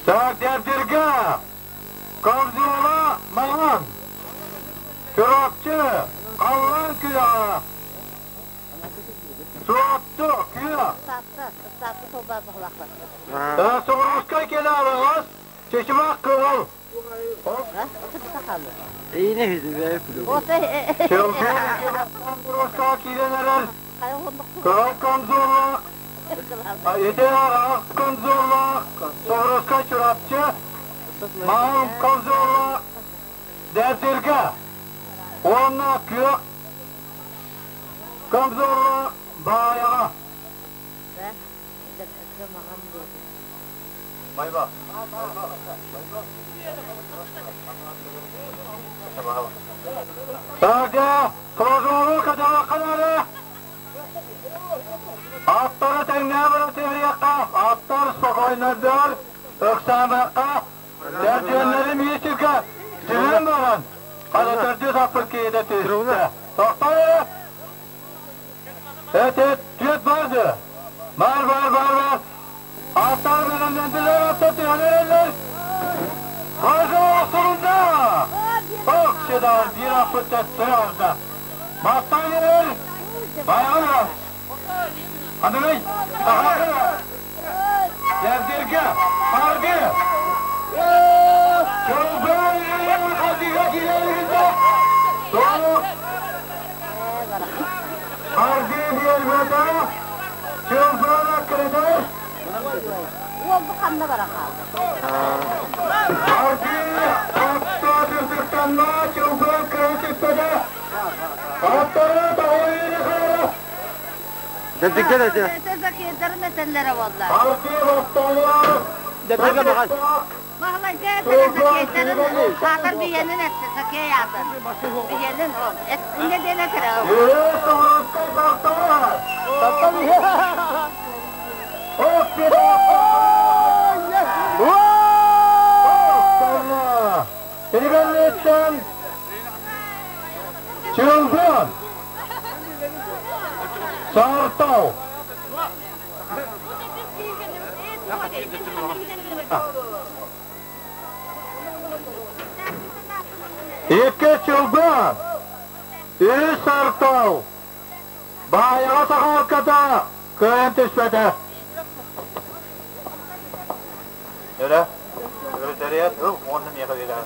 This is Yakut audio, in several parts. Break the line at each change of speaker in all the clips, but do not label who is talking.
Так, Дэбдиргэ, Комзола Маҥан, Чурапчы, Халлаан күрэҕэ, Суотту, Күөх. Соҕуруускай кэлэ Чычымах кыһыл. Чылгы киирэн эрэр кыһыл комзоллаах, ити аҕыс комзоллаах Соҕуруускай Чурапчы, маҥан комзоллаах Дэбдиргэ уонна күөх комзоллаах Баайаҕа. Майба. Сарга, прожору кадалаханары. Аттары тэҥнээн түһэриэххэ, аттар спокойнардар, ыксаамыахха, төрдүөннэри миисиргэ түһэн баран, хана төрдүс аппыт киһитэ түстэ. Тохтоо эрэ! Evet, evet, түөрт барды. Бар, бар, бар, бар. Аттар бэлэмнэндилэр, аттар түһэн эрэллэр. Бажа sonunda. Okşedan bir apıt төттөрү арда. Бастан gelir. Bayağı Андрей, Дәрдерге, Харби. Чолбан Хадига киирэригинде. Толук Харби биэрбэтэ. Чолбан аккыратар.
Уолбу ханна бара хаалла?
Харби атта сырдыктанна, Чолбан кыра Аттары тоҕойуну хара.
Дэбдиргэ да
Закетарын этэллэрэ буолла.
Харби басталар.
Дэбдиргэ маҕан.
Баһылай дэ закетарын саатар биһиэнин этте закей аатын. Биһиэнин ол. Инне диэн этэрэ.
Соҕурускай сахталар. Трибеллеттен Чылгын Сартау Икки Чылгын Үс Сартау Баайаҕа сахалката кыайан түспэтэ. Өрө, өрүтэрийэр, ыл, уонна миэхэ биэрэр.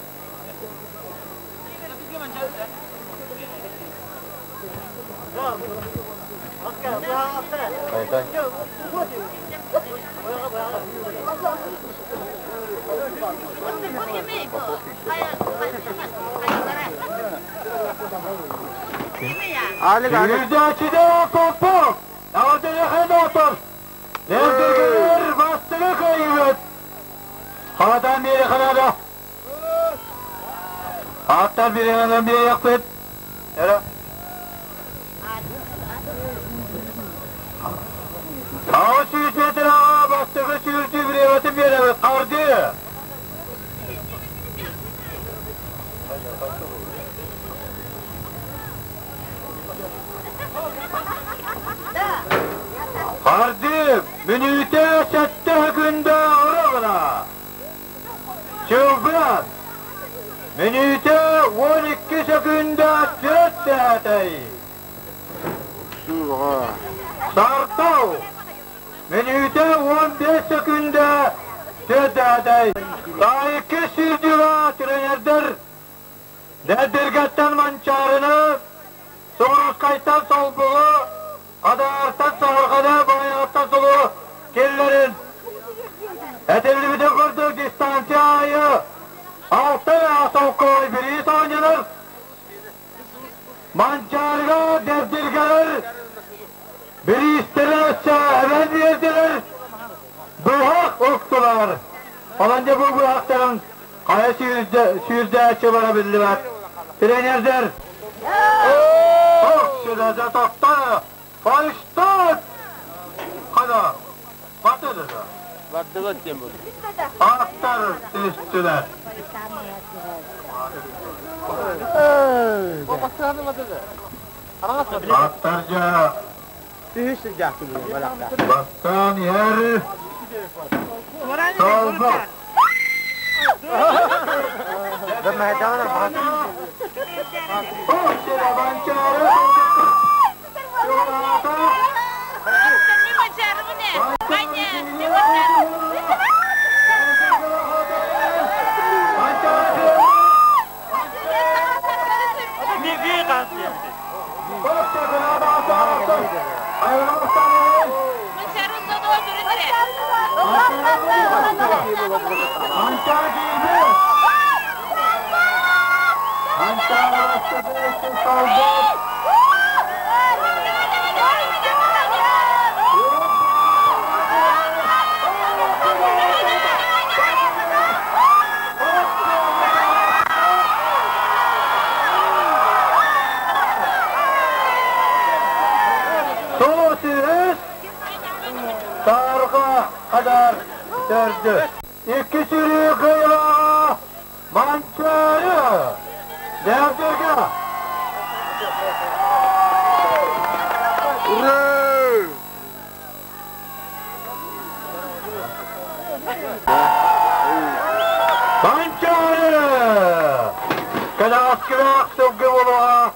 Али али.
Yüzde kopuk. Ардыгы отыр. Lerdirgeler bastırı kayıp. Havadan biri kanada. Atlar biri yandan biri yakıp. Yere. Hava 100 metre hava bastırı sürücü bir evetim bir evet kardı. Хардыы мүнүүтэ сэттэ күндэ ороҕуна. Чылбыан мүнүүтэ 12 сөкүндэ түөрт тээтэй. Сартау мүнүүтэ 15 сөкүндэ түөрт тээтэй. Таайыкки сүүрдүүгэ тренердэр Дэдиргэттэн Манчаарыны, Соҕуруускайтан Солбугу, Хадаартан Саһарҕаны, Баайаҕаттан Сулу киллэрин. Этиллибитин курдук дистанция аайы алта солкуой бириис оонньонор. Манчаарыга дэбдиргэлэр бириистэри өссө эбэн биэрдилэр, быһах уктулар. Онон дьэ бу быһахтарын хайа сүүрдээччи бара биллибэт. Тренердэр Ох, тохтоо! Фальштат! Хана, батыды да.
Бардыгыт диэн буолду.
Аттар түстүлэр. Аттарга
Үһүс сылдьаахтын балакка.
Бастаан иһэр Солбук. Соус Саарга kadar sürdü. İki sürü kıyıla Манчаары Дэвдерге
Ура!
Манчаары Кэнэҕэскилээх сылгы буолуоҕа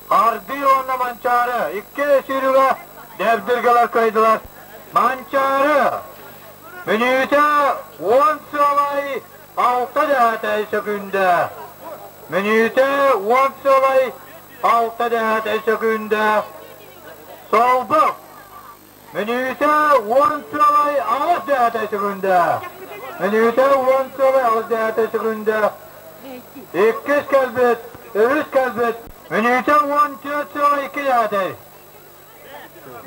Ардыы уонна Манчаары икки сүүрүгэ Дэбдиргэлэр кыайдылар. Манчаары мүнүүтэ уон сыалай алта дэһээтэй сөкүүндэ. Мүнүүтэ уон сыалай алта дэһээтэй сөкүүндэ. Солбук мүнүүтэ уон сыалай аҕыс дэһээтэй сөкүүндэ. Мүнүүтэ уон сыалай аҕыс дэһээтэй сөкүүндэ. Иккис кэлбит, үһүс кэлбит. Мүнүүтэ уон түөрт сыалай икки дэһээтэй.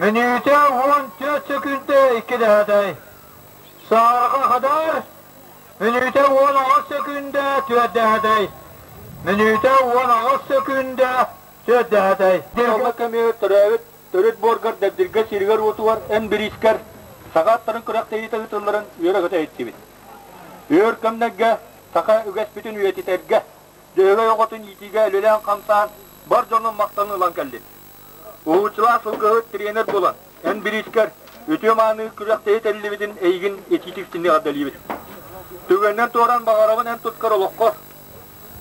Мүнүүтэ уон түөрт сөкүүндэ икки дэһээтэй. Саарга хадаар мүнүүтэ уон аҕыс сөкүүндэ түөрт дэһээтэй. Мүнүүтэ уон аҕыс сөкүүндэ түөрт дэһээтэй.
Онно кэми төрөөбүт төрүт буоргар Дэбдиргэ сиригэр-уотугар эн бириискэр саха аттарын күрэхтэһиитэ ыытылларын үөрэ-көтө иһиттибит. Үөр көмнөргө саха үгэспитин үйэтитэргэ, дьөһөгөй оҕотун иитиигэ үлэлээн-хамсаан бар дьонун махталын ылан кэллин. Уһулуччулаах сылгыһыт тренер буолан, эн бириискэр үтүө-мааны күрэхтэһии тэриллибитин эйигин итиитик-истиҥник эҕэрдэлиибит. Түгэнинэн туоран баҕарабын эн тускар олоххор,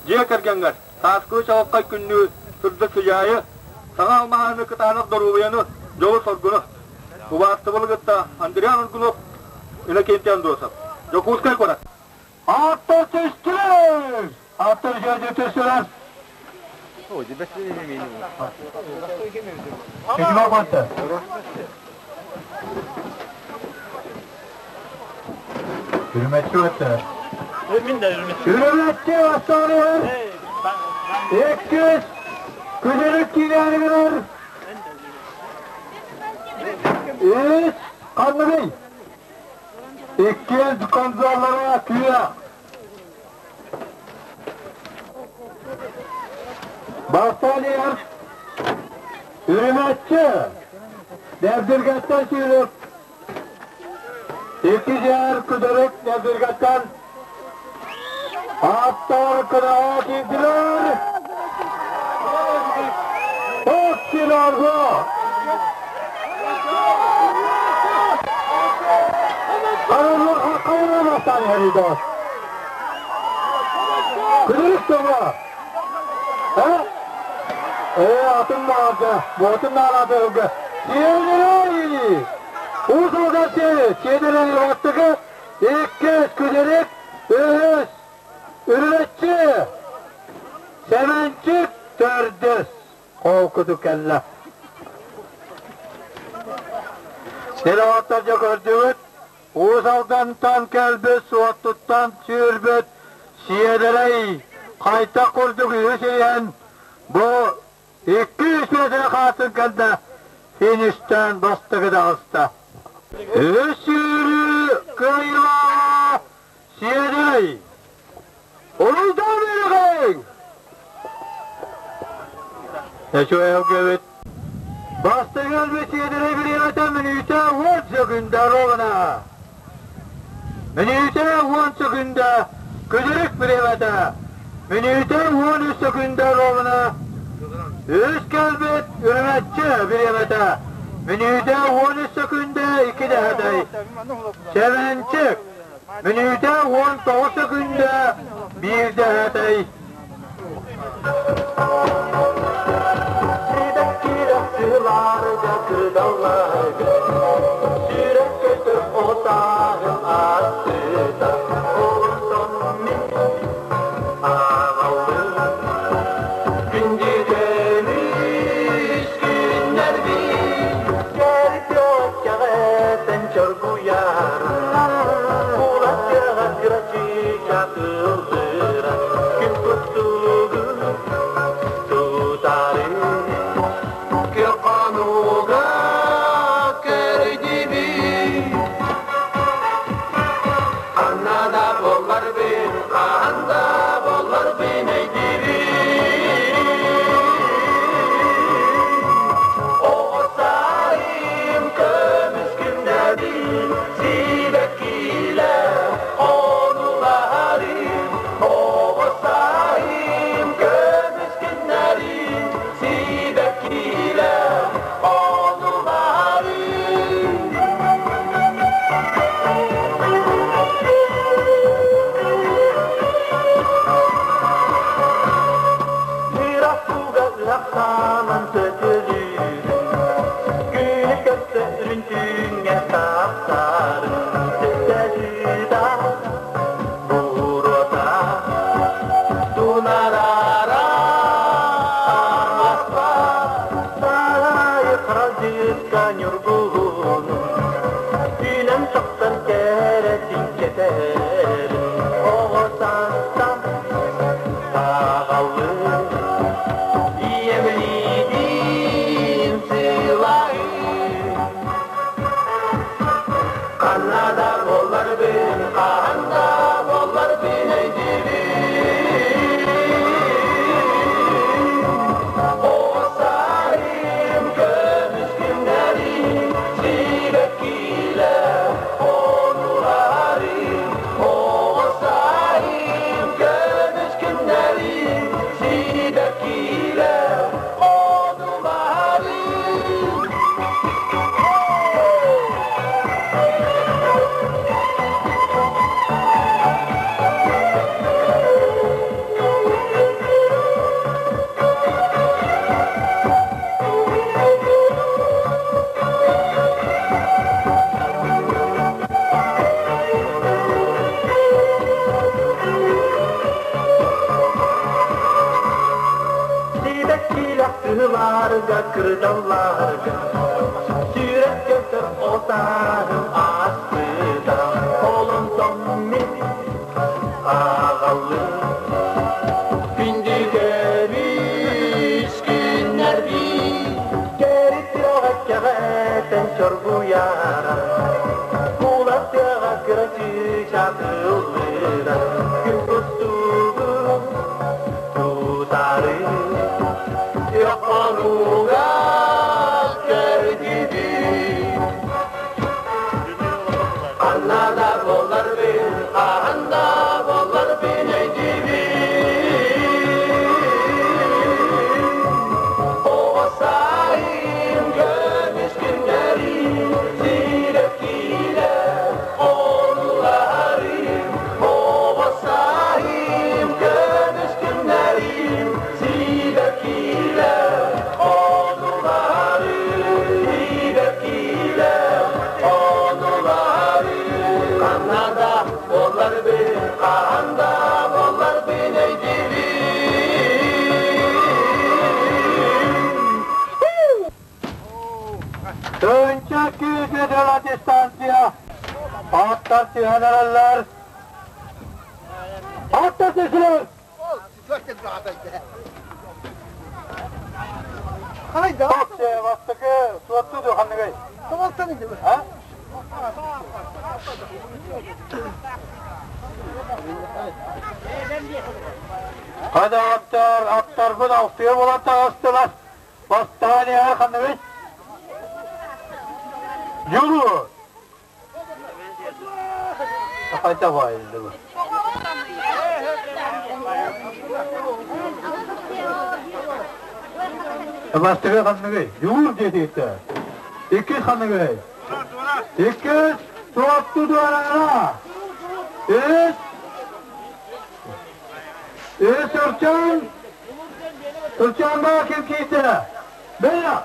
дьиэ кэргэҥҥэр сааскы чаҕылхай күннүү сырдык сыдьаайы, саҥа алмааһыны кытаанах доруобуйаны, дьолу-соргуну. Убаастабылы кытта Андриан Аргунов, Иннокентий Андросов. Дьокуускай куорат.
Аттар түстүлэр! Аттар дьиэ түстүлэр! Чечма қойды. Hürmetçi ötü. Hürmetçi hastaneye. İkiz. Күнүлүк киинээнигэр үс ханныгый? Иккиэн конзоллара күүэ. Бастаан Үрүмэччи Дэбдиргэттэн сүүрүк иккис эр күдэрик Дэбдиргэттэн аттар кыраҕа киирдилэр. Оксиларга Хайрылар иһэр Күдэрик туга? Ээ, атын наада, буотун наада ылга. Сиэнэрэй! Уус-Алдан сиэри, сиэнэрэй аттыгы иккис күдэрик, үһүс, үрүлэччи, Сэмэнчик төрдүс холкутук кэллэ. Сир көрдүгүт, Уус Алдантан кэлбит суоттуттан сүүрбүт сиэдэрэй хайдах курдук үһүс иһэн бу икки үс миэтэрэ хаатын кэннэ фиништэн бастакы таҕыста. Үс сүүрүү кыайыылааҕа сиэдэрэй! Уруйдаан биэриэҕиҥ! Эчүөйэлгэбит Бастыҥ өлбүт сиэдэрэй бириэмэтэ мүнүүтэ уон сөкүндэ ровно. Мүнүүтэ уон сөкүндэ күдүрүк бириэмэтэ. Мүнүүтэ уон үс сөкүндэ ровно. Үс кэлбит үрүмэччи бириэмэтэ. Мүнүүтэ 13 сөкүүндэ 2 дэһэтэй. Сэмэнчик. Мүнүүтэ 19 сөкүүндэ 1 дэһэтэй. Силарга кырдалларга Сүрэх көтөр отааһын астыта Олортон мин ааҕаллым Күндү көмүс күннэрбин Кэртиэккэҕэтэн чоргуйар Кулаккаҕа кырачыыча тыллыра Күн кустугун тутары Көхонуга көрдүбүт Ханна да буолларбын, хаһан да буолларбын өйдүүбүн. Оҕо сааһым көмүс күннэрин сибэккилэр хонуулаһарын. Оҕо сааһым көмүс күннэрин сибэккилэр хонуулаһарын. Ыраахтыга ыһахтаанан сөтөлүүрүн, Күнү көрсө үрүн түүҥҥэ тахсарын, Сөтөлүүта, буруота, тунарара аспат, Сарайы харалдьыкка ньургуһунун, Үүнэн тахсан кэрэтин кэтэрин, Оҕо саастан Саҕалыы ийэм сылайын Ханна да буолларбын, хаһан да буолларбын өйдүүбүн. Оҕо саарым көмүс күннэрин сибэккилэр хонууларым. Оҕо саарым көмүс күннэрин сибэккилэр хонууларым. Сибэккилэх тыыларга, кырдалларга Сүрэх көтөр отааһын ааспыта Олонтон мин ааҕаллым Күндү көмүс күннэрбин Кэритиэҕэ кэҕэтэн чоргуйара Кулатыаҕа кыра чыычаах ыллыыра Күн кустугун тутары Йохонуга көрдүбүт Ханна да буолларбын, хаһан да буолларбын өйдүүбүн. Оҕо сааһым көмүс күннэрин сирэккилэр хонуулаһарым. Оҕо сааһым көмүс күннэрин сибэккилэр хонуулаһарым. Сибэккилэр хонуулаһарым. Ханна да буолларбын, хаһан да буолларбын өйдүүбүн. Тыынча күүс метрла дистанция. Аттар түһэн эрэллэр. Аттар түстүлэр. Бастакы суотту дуо ханныгай? А? Hadi аттар, аттарбын алтыга буолан таҕыстылар. Бастаан иһэ ханныгый? Дьулуур. Хайта баайылды бу. Бастакы ханныгый? Дьулуур диэтиттэ. Иккис ханыгый. Иккис Суотту Дуораана. Үс Үс Ырчан. Ырчанга ким киирдэ? Бэйэ.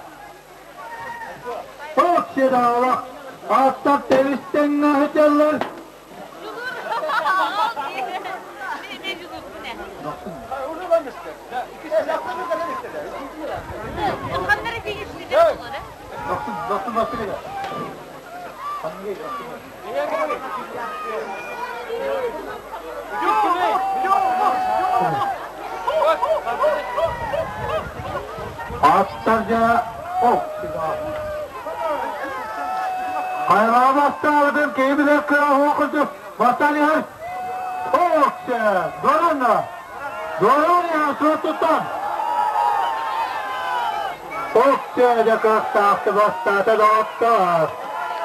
Ох, седалах. Аттар тэбис-тэҥҥэ сылдьаллар. Аттар дьэ ох Хайҕаа бастаабытын киһи билэр кыра оһох курдук бастаан иһэр. Ох, Дорона! Дорона суоттуттан! Ох, дьэ кыахтаахты бастаата доҕоттоор!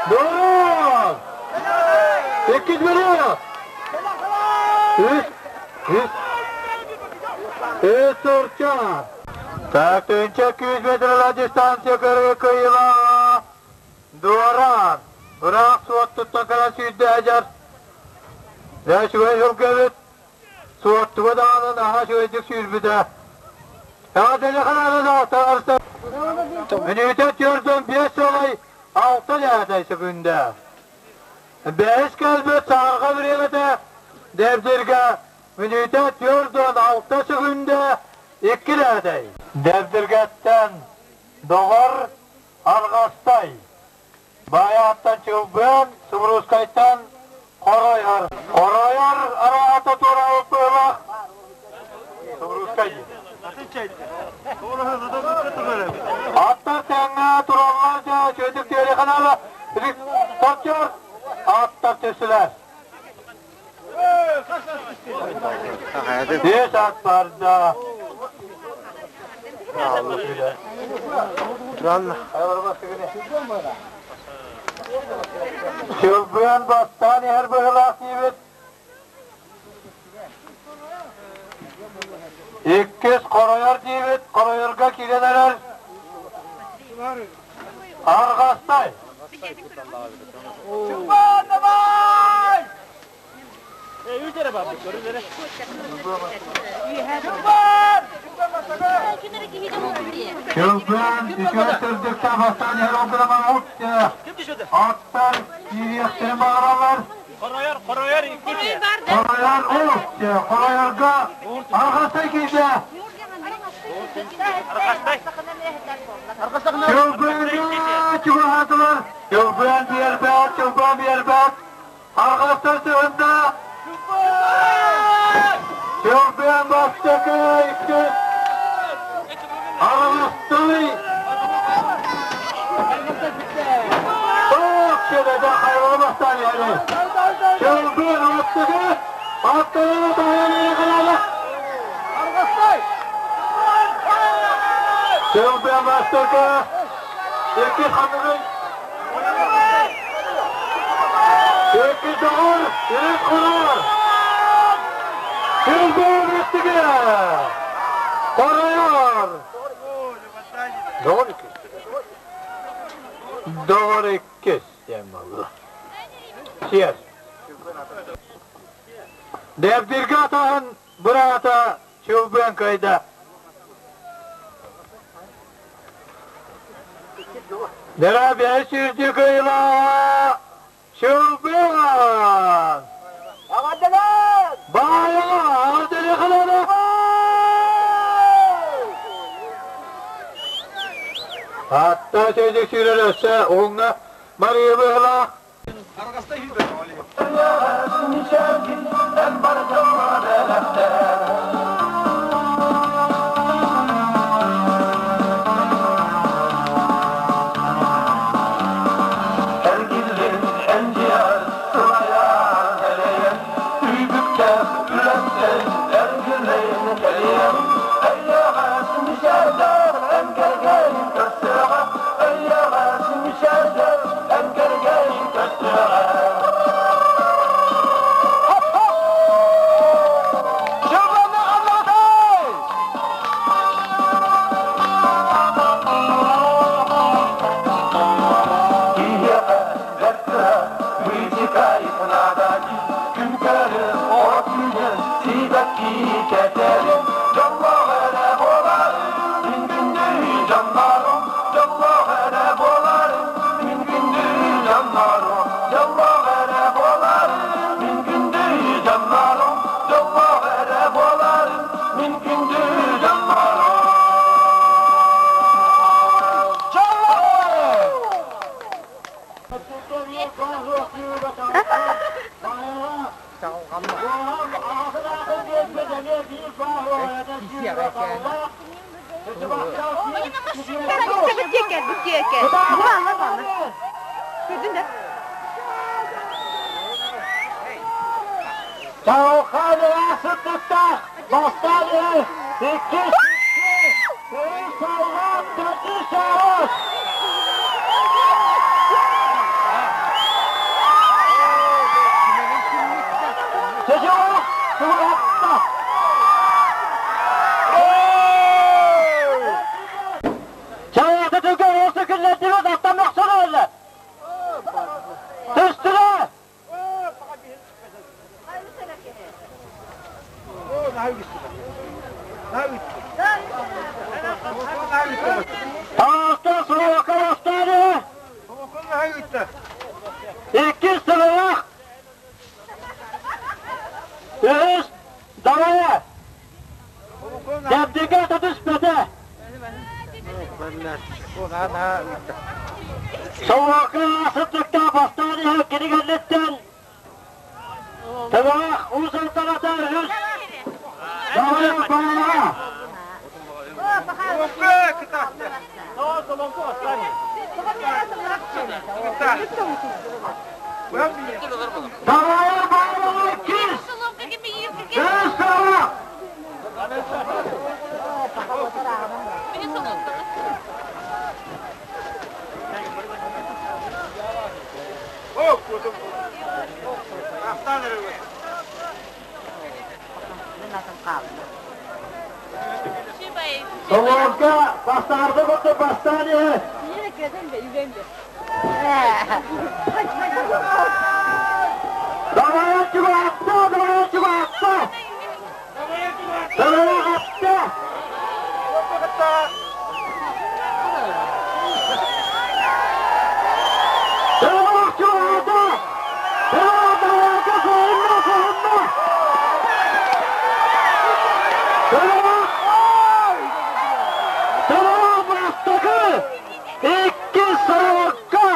Дорон! Иккис бөрө! Үс, үс, үс урча! Так, тыынча күүс метрла дистанция көрү кыйылаа. Дуораан, ыраах суоттуттан кэлэн сүүрдэ сылдьар. Дьэ, үчүгэй сылгыбыт. Суоттуга даҕаны наһаа үчүгэйдик сүүрбүтэ. Мүнүүтэ 45 сылай алта дэһэтэй сөкүндэ. Бэһис кэлбит саһарҕа бириэмэтэ Дэбдиргэ мүнүүтэ 46 сөкүндэ икки дэһэтэй. Дэбдиргэттэн Доҕор Арҕастай, Баайааттан Чылбыан, Субуруускайтан Хоройор. Хоройор араата туораабыт быһылаах Субуруускай диэн. Аттар тэҥҥэ тураллар дьэ үчүгэйдик тиэриэхэнэ топчор аттар түстүлэр. Биэс ат барда. Чылбыан бастаан иһэр быһылаах диибит. Иккис хоройор диибит, хоройорго киирэн эрэр. Арҕастай.
Чылбыан давай!
Чылбыан үчүгэй сырдыкта бастаан иһэр олгунаман аттар киириэхтэрин баҕараллар.
Хоройор, хоройор,
Хоройор, хоройорго арҕастай киирдэ. Чылбыанга чугаһаатылар. Чылбыан биэрбэт, чылбыан биэрбэт. Арҕастар сыһында. Чылбыан бастакы, иккис. Арҕастай. Ох, шебеде хайван бастан яри. Чылбыан бастакы. Аттарына тайан кылалы. Чылбыан бастакы. Икки ханныгын. Икки доҕор, үс хорор. Чылбыан бастакы. Хоройор. Доҕор иккис. Доҕор иккис диэн буолла. Сиэр. Дэбдиргэ атаһын быраата Чылбыан кыайда. Дара бэс сүүрдүү кыайылааҕа Чылбыан! Баайаҕа аҕырдырыхылары! Атта сөйдүк сүүрэр өссө уҥҥа Мария быһылаах. Чаҕылханыга сыттыктаах бастаан иһэр иккис үс саллаат төрдүс чаҕыс Чычылах тугуратта. Чаҕылата түргэн уоса күннэрдибит аттан мөхсөн өллө. Түстүлэр. Таастар Солока бастааны иккис сылылах үһүс Дарая Дэбдигэ түспэтэ. Солока сыттыкта бастаан иһэр кинигэнниттэн Тылаах Уус Алтаната үһүс Дарая Балаҕа. Дарая Балаҕа иккис Үһүс Сылаах. Солуонка бастаарда курдук бастаан иһэр. Давай чугаатта, давай чугаатта! Давай атта! Давай чугаата! Давай, давай, соһунна, соһунна! Давай! Давай бастакы! Иккис сорокка!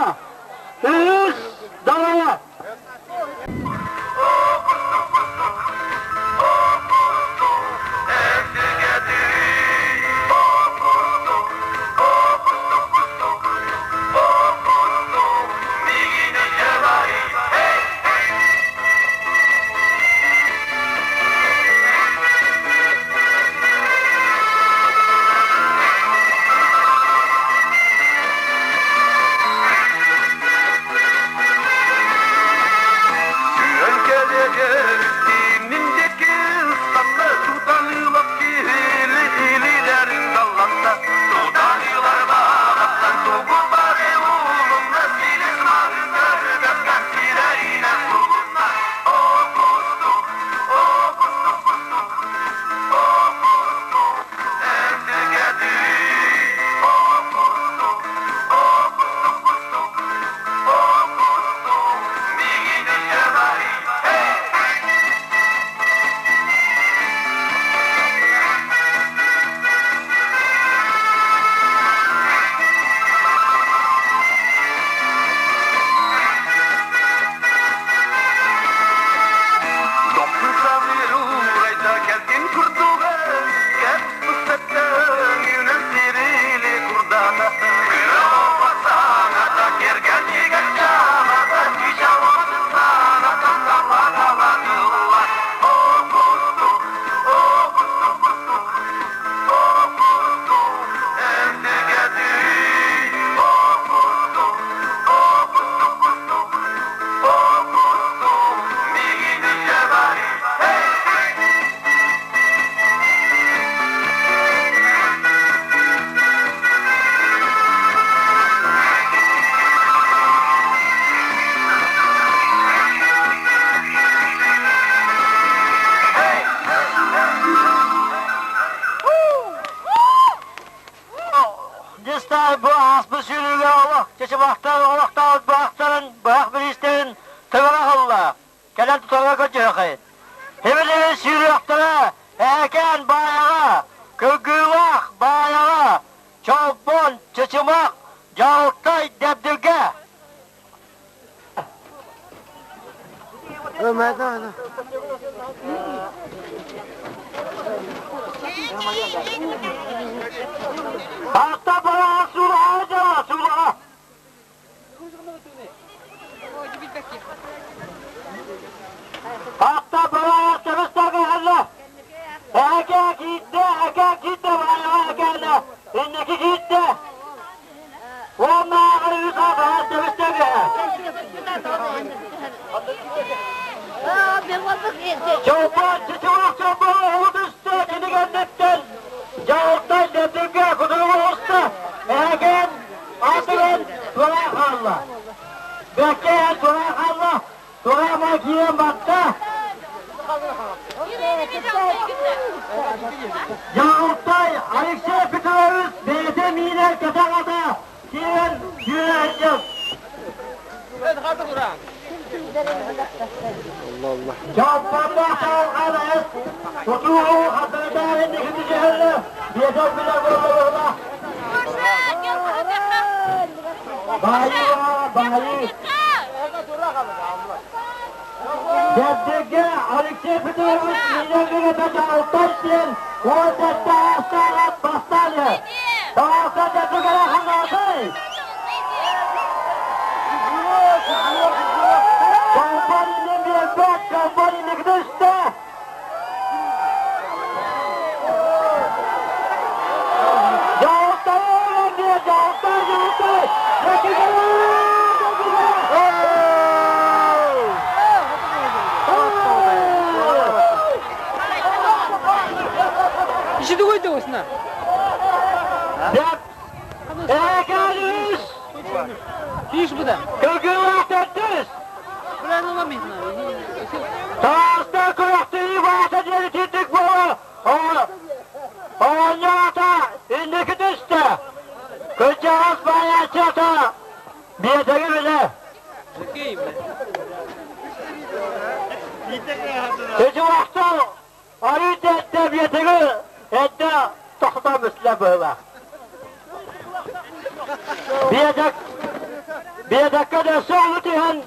Үһүс далая! Дьыстаай бу ааспыт сүүрүүгэ олох чычымахтар олохтоох быһахтарын быһах бириистэрин тыгара аһылла, кэлэн тутарга көрдүөххэй. Һибилигин сүүрүөхтэрэ Ээкээн Баайаҕа, Кыргыылаах Баайаҕа, Чолбон, Чычымах, Дьаалтай, Дэбдиргэ. Hatta bana sulağa cana sulağa. Hatta bana sömüsterge Эһэкээ киирдэ, эһэкээ киирдэ, баайаҕа эһэкээнэ, инники киирдэ. Уонна ааҕар үс аҕаһа сөбүстэгэ. Чолбон, чычымах чолбон оҕу түстэ, кини кэнниттэн дьаһалтай дэбдиргэ кутуругу оҕуста, эһэкээн атыгын туора хаалла. Бэккэ туора хаалла, Тураама киирэн батта. Яғылтай Алексей Петрович бэйэтэ миинэр кэтэх ата киирэн сүүрээччи. Чалпаннаах чаҕылхаан эс тутуу хатырытаар инники түһэллэ биэтэк билэр буоллаҕына Баайыы баайыы Дэбдиргэ Алексей Петрович Миинэргэ Алтай диэн 17 аастаах бастаан иһэр. Таҕаста Дэбдиргэ ханаатый! Компанияны биэрбэт, компанияны түстэ! Дьаһалтай диye, дьаһалтай, дьаһалтай!
Иши дугой догосна.
Экелүс!
Иш буда.
Көгүләтәттүс! Тааста күрэхтии баата диэри титтик буола оонньоото инники түстэ. Кырдьаҕас баайааччыта биэтэги билэ. Ити арыы тэттэ биэтэги эрдэ тохтотон мүслэ быһыылаах. Биэтэк биэтэккэ дөссө олу түһэн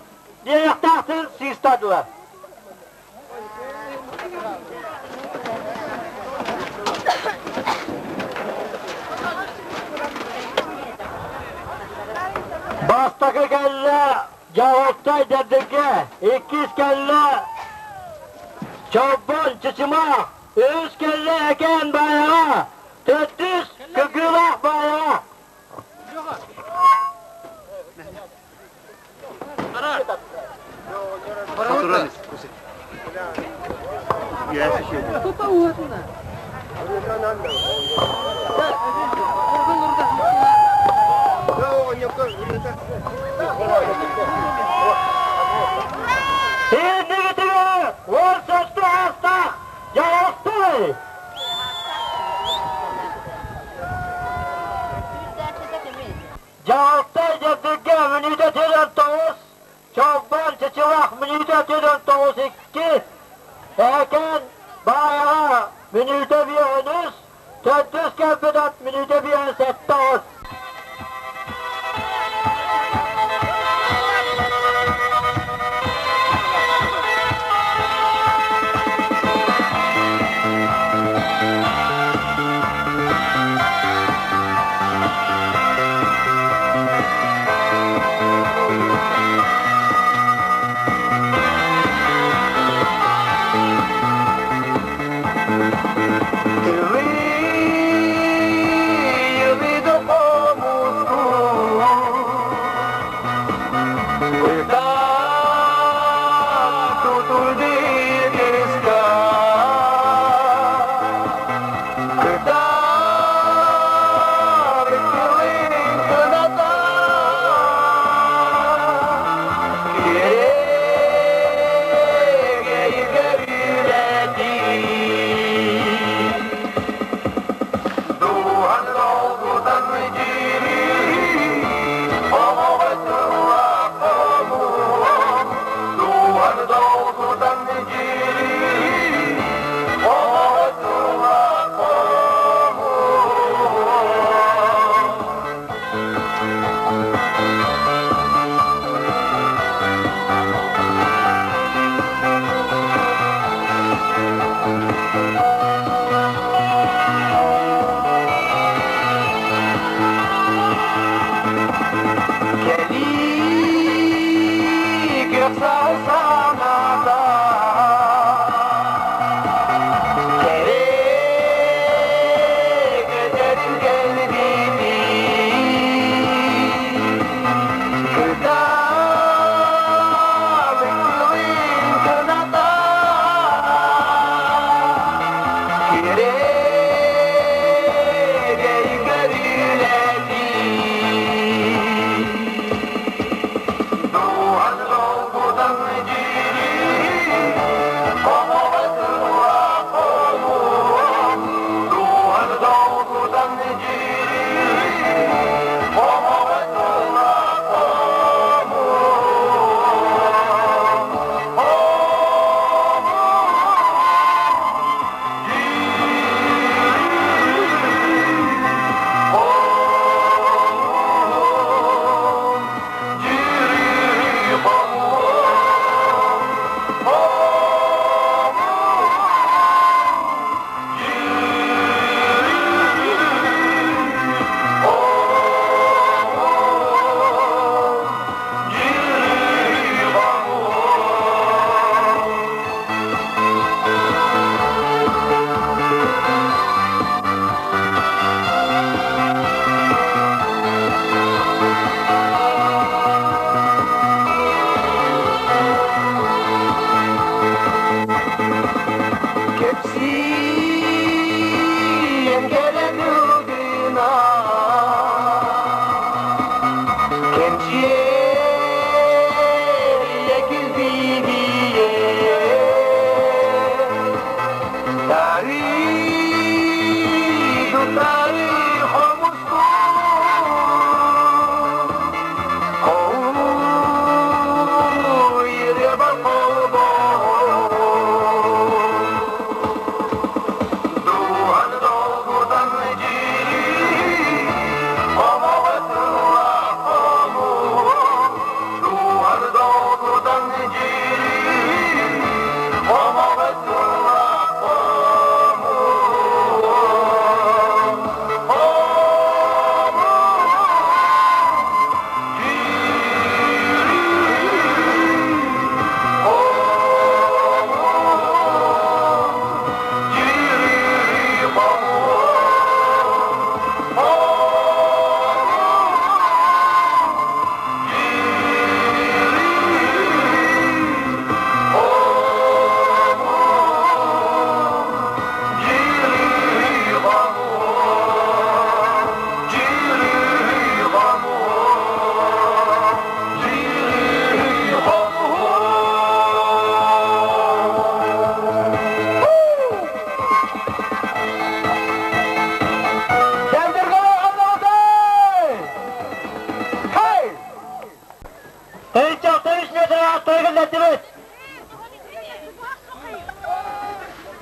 диэйэхтаахтын сыыстадылар. Бастакы кэллэ Дьаһалтай Дэбдиргэ, иккис кэллэ Чолбон Чычымах, үһүс кэллэ Экээн Баайаҕа, төрдүс Кыгыылаах Баайаҕа. Иннигитигэр 17 аастаах дьаһалтай! Дьаһалтай Дэбдиргэ мүнүүтэ 49, Чолбон Чычылах мүнүүтэ 49 2, Эһэкээн Баайаҕа мүнүүтэ 53, төрдүс кэлбит ат мүнүүтэ 57.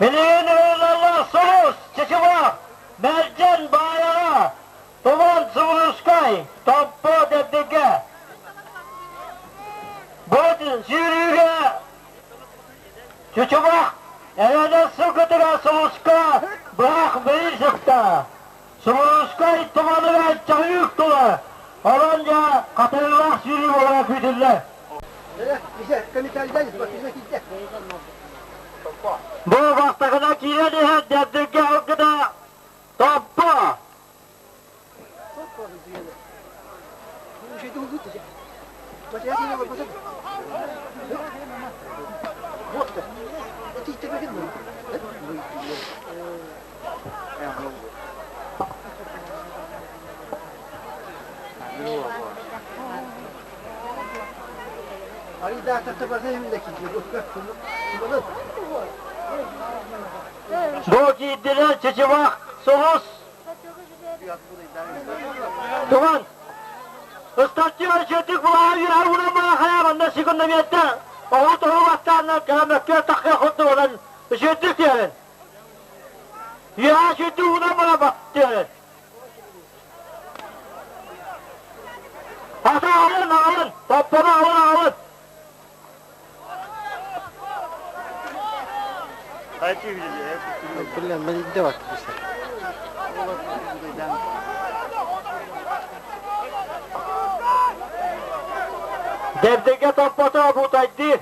Билигин ыаллар Сулус, Чычыма, Мэрдьэн, Баайаҕа, Туман, Субурускай, Томпо, Дэбдигэ. Бу сүүрүүгэ Чучумах эрэнэр сылгытыгар Сулуска быһах биир сыста. Субурускай туманыгар чаһыык тула, онон дьэ хатырыылаах сүүрүү буолара күүтүллэр. Бу бастакына киирэн иһэн Дэбдиргэ ылгыта Томпо. Бу киирдилэр Чычымах Сулус Туган Ыстатчы өрчөтүк булаһа үөһэ уунан барахайа манна секундомерда оҕо тоһу бастааннар кырамөккө тахха курдугунан үчүгдүк түһэрин. Үөһэ сүрдүк уунан бара түһэрин. Ата алын алын, топпону алын алын. Дэбдиргэ топпото бутайдыы.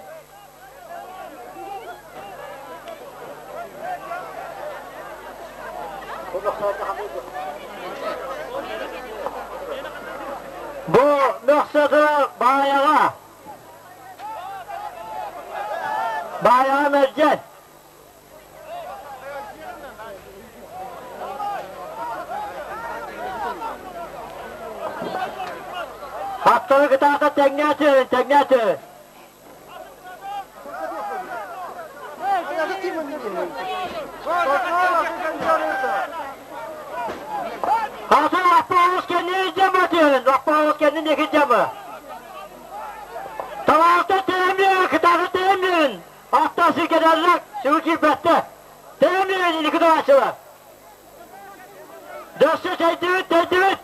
Бу мөхсөтө баайаҕа. Баайаҕа мэлдьэн. Хаптары кытаата тэҥҥэ түһүн, тэҥҥэ түһүн. Хатын автобус кэннин дьама түһүн, автобус кэннин диэки дьама. Талаата тээмиэн, кытаата тээмиэн. Аттан сиргэнэллэр, сүгү киирбэттэр. Тээмиэн инники даачылар. Дөссө тэйдибит, тэйдибит.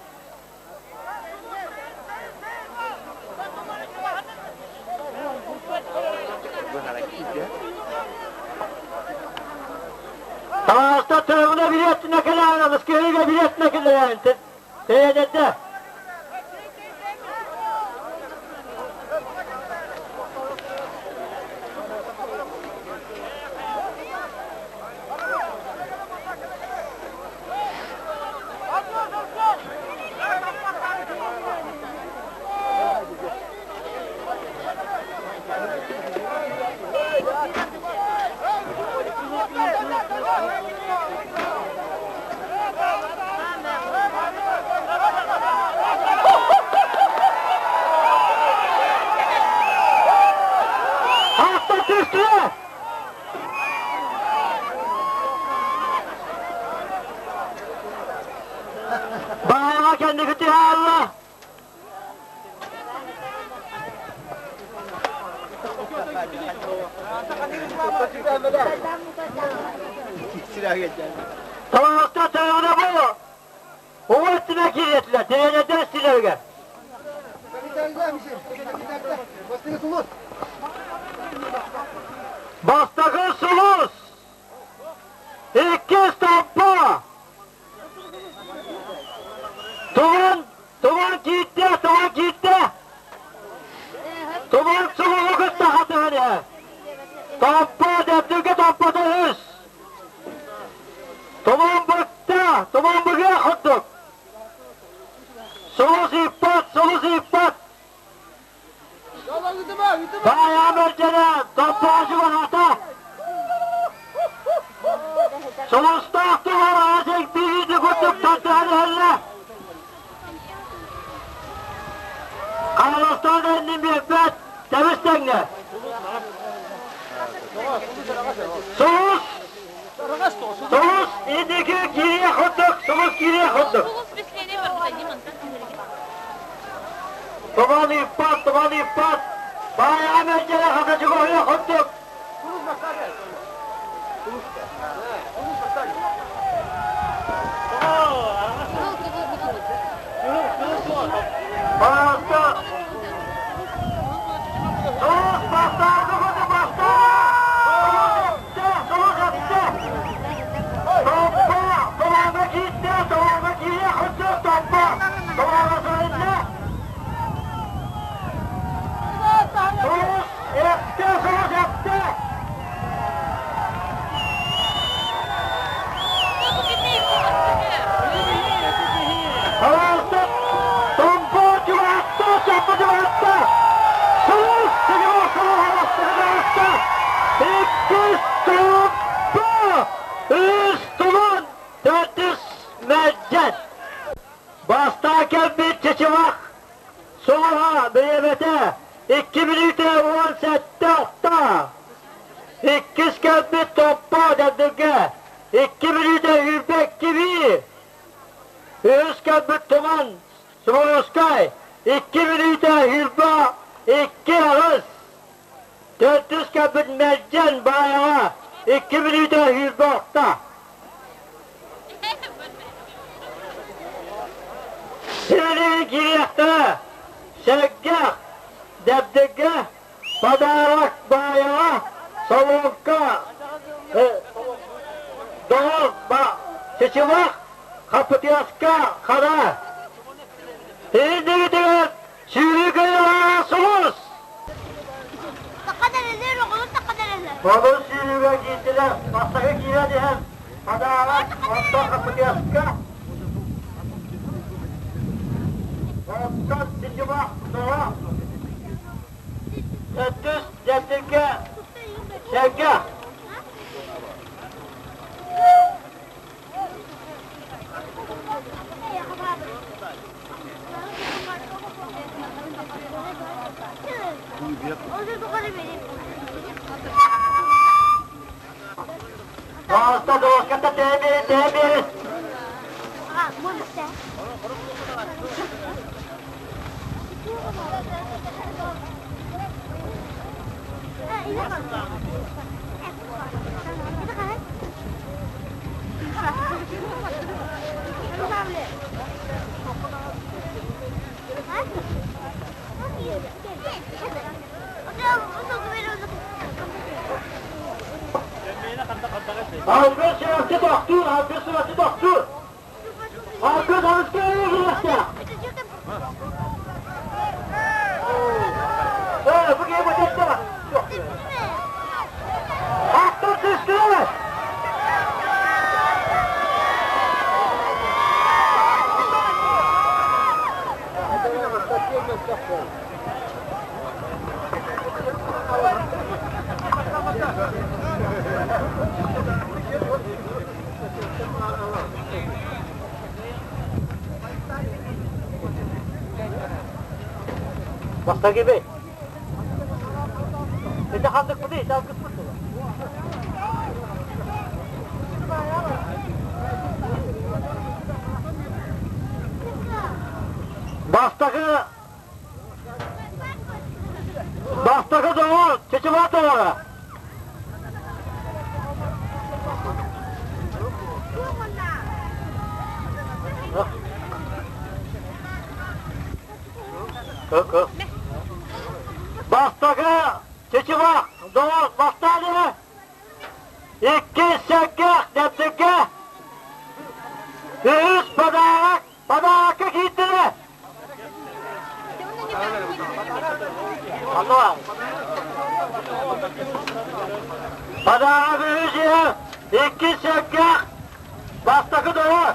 Таҥаста тыгына билиэттинэ кэлээн, Москваға билиэттинэ кэлээн, тэйэдэрдэ. Hafta түстүлэр! Баайаҕа кэнники түһэ Таҥаста тайаҕына бу уҥа өттүнэн киириэтилэр, тириэньэрдэр истиилэригэр. Бастакы сулус! Иккис Томпо! Туман, туман киирдэ, туман киирдэ! Туман сулуһу кытта хатыһан иһэр. Томпо, дэбдиргэ томпото үс. Туман быкта, туман быгыа курдук. Сулус ыыппат, сулус ыыппат. Баайа мэрдьэнэ, томпоочу баһата. Сулустаах туһар аасык бириити курдук тардыһан иһэллэр. Хаҥаластан иннин биэрбэт, тэбис тэҥҥэ. Сулус! Сулус инники киириэх курдук, сулус киириэх курдук. Туман ыыппат, туман ыыппат. Баайаҕа мэлдьэрэ хата чугаһыах курдук. Баста! Сулус бастаарды курдук баста! Сулус эттэ! Томпо! Тумаҥҥа киирдэ! Тумаҥҥа киириэх курдук Томпо! Тумаҥҥа сырынна! Сулус эттэ! Сулус эттэ! Хараастык Томпо чугаһатта, Чаппа чугаһатта! Сулус сигиро сулуһа чугаһатта! Иккис Томпо! Үс Туман! Төрдүс Мэлдьэн! Бастаан кэлбит Чычымах Сулуһа бириэмэтэ 2 мүнүүтэ 17 алта. Иккис кэлбит Томпо Дэбдиргэ 2 мүнүүтэ 22 биир. Үһүс кэлбит Туман Смоловскай 2 мүнүүтэ 22 аҕыс. Төрдүс кэлбит Мэлдьэн Баайаҕа 2 мүнүүтэ 26. Сиэлиин киириэхтэрэ, Сэргэх, Дэбдиргэ, Подарок Баайаҕа, Соловка, Доҕор, Чычымах, Хапытыаска, Хара. Иһин дэгитигэр сүүрүү кыайыылааҕа Сулус! Бодун сүүрүүгэ киирдилэр. Бастакы киирэн иһэн Хадаара онтон Хапытыаска онтон Чычымах Тоҕо Төрдүс Дьэбдиргэ Сэргэ Таста доската тэбири тэбири. Алгыс сүрэхти тохтуур, алгыс сүрэхти тохтуур. Алгыс алыска киириэхтээх. Ээ, бу киһи бу Аттар түстүлэр! Бастакы бей. Ити хандыкпыты, ити алгыспыт Бастакы Бастакы доҕор Чычымах доҕоро. Бастакы Чычымах доҕор бастаан иһэ. Иккис сэргэх Дэбдиргэ. Үһүс подарок подарокка киирдилэр. Подарок үһүс иһэ иккис сэргэх бастакы доҕор.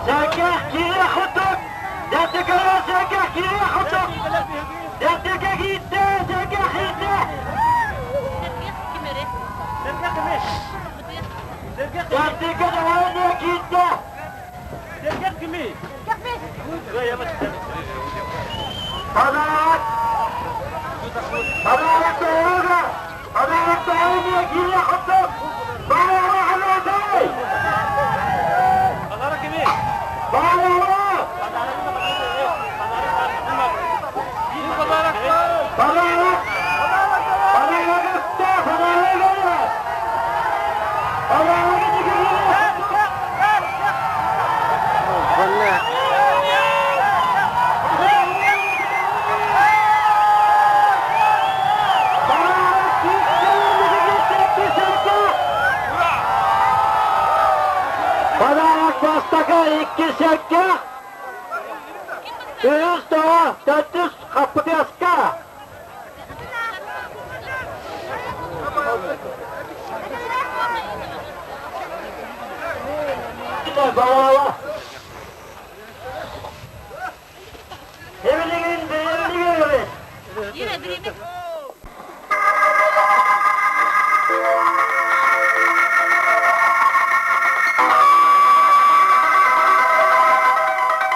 Сэргэх киирэ хотук! Дэбдиргэ сэргэх киирэ хотук! Дэбдиргэ киирдэ! Сэргэх киирдэ! Дэбдиргэ доҕор киирдэ! Подарок! Подарок доҕорга! Подарок доҕорга киирэ хотук! Баҕара ханатай! Баҕара! Подарок! Подарок өттө! Подарок! Подарок Подарок бастакы икки сэргэ үһүс тоҕо төрдүс хаппытыаска Балала. Эбилигин бэйэбилигин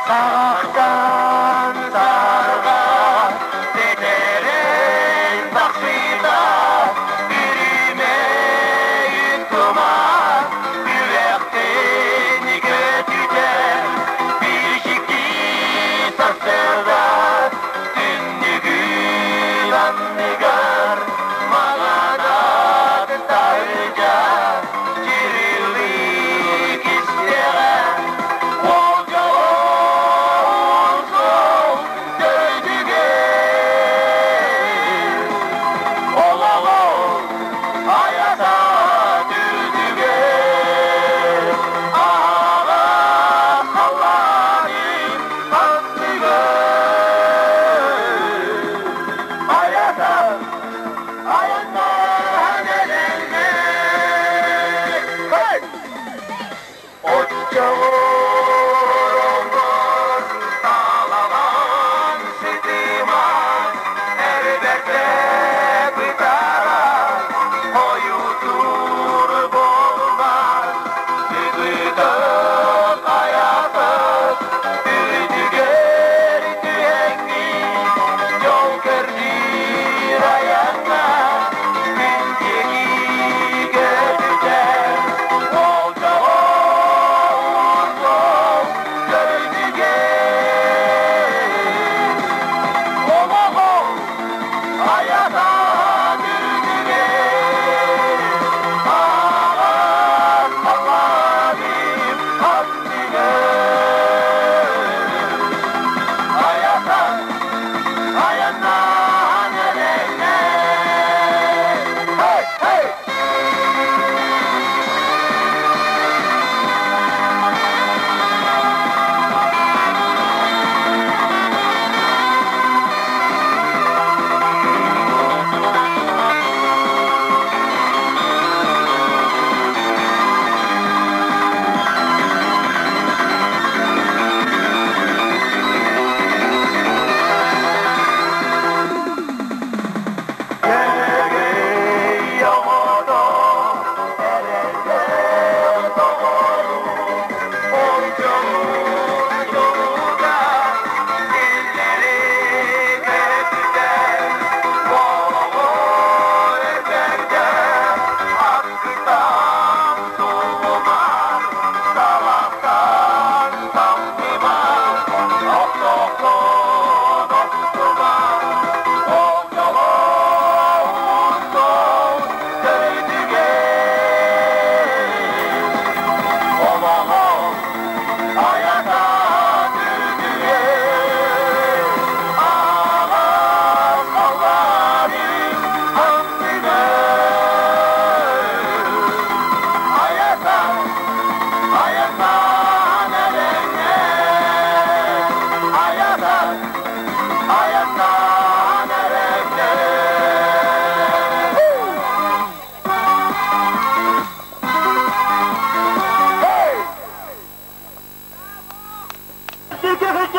Саҕахтан сарҕа тэтэрэй тахсыыта бүрүмэйин туман үрэхтэн көтүтэ.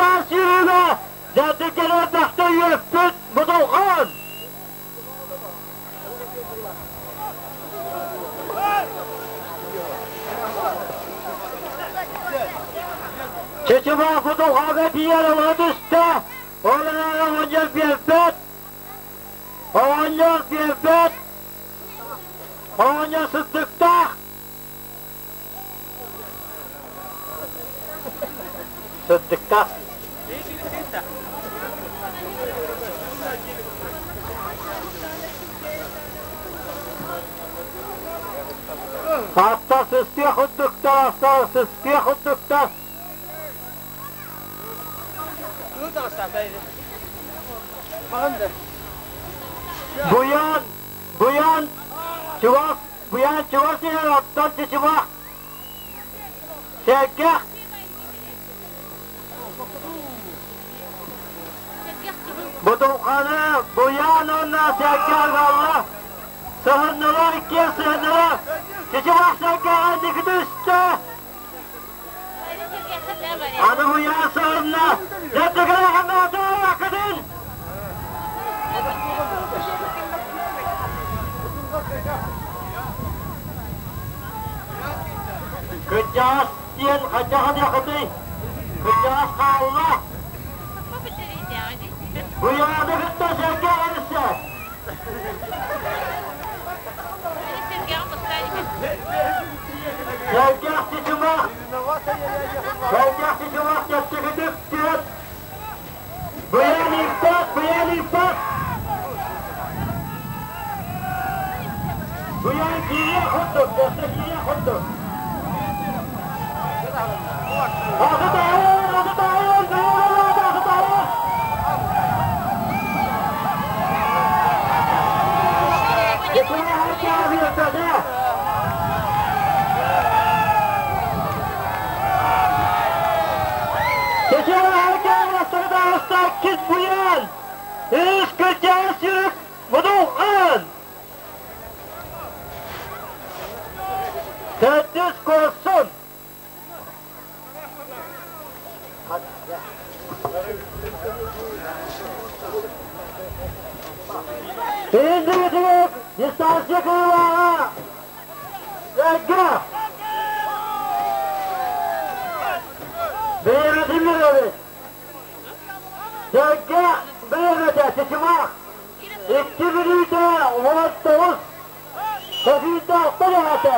Кырдьаҕас сүүрүүгэ Дьардыккэлэр бахта үөппүт Будулҕан! Чычымах Будулҕаҥҥа тиийэн олоро түстэ, ол эрээри оҕонньор биэрбэт, оҕонньор биэрбэт, оҕонньор сыттыктаах. Сырдыктаах. Ааттар сыстыах курдуктар, астар сыстыах курдуктар. Буян, Буян, чугас Буян чугас иһэр оттон чычымах Сэргэх Будулханы Буян уонна Сэргэх аҕалла. Сыһыннылар иккиэн сыһыннылар. Чычымах Сэргэҕэ инники түстэ. Аны Буян сыһынна. Дьэ акытын. Кырдьаҕас диэн хайдах диэхитий? Кырдьаҕас хаалла. Буйааны кытта сэргэ көрүстэ. Сэргэх чычымах, сэргэх чычымах чэпчэкитик түөт Быйан ыыппат, быйан ыыппат! Быйан киириэх курдук, өссө киириэх курдук. Аты таайын, быйан аты таайын! Буян! Үс кырдьаҕас сүүрүк Мудулхан! Төрдүс куорсун! Индивидуал дистанция кыылааҕа Сэргэ! Бэйэбитин билэбит. Сэргэ бэйэбитэ Чычымах 2 мүнүүтэ 19 Сөкүүндэхтэр эҕэтэ.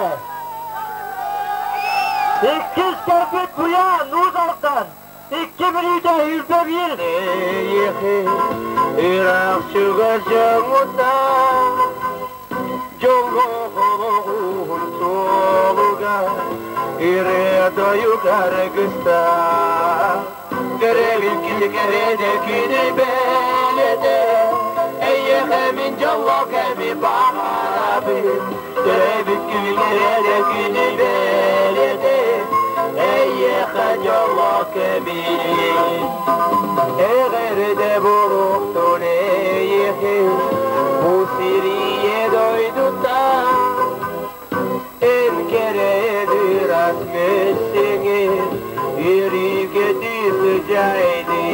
Иккис кэлбит Буян Уус Алдан 2 мүнүүтэ 21.
Ыраах чугас дьоҥҥуттан дьоллоох суолуга ырыа тойук аргыста Көрөбүн кини кэрэтэ күнү бэлэтэ Эйиэхэ мин дьоллоох кэми баҕарабын Төрөөбүт күн кэрэтэ күнү бэлэтэ Эйиэхэ дьоллоох кэми Эҕэрдэ буолуохтун эйиэхэ Бу сирийэ дойдута Эн кэрэ мөссүҥү Үөрүүгэ сыдьаайдыы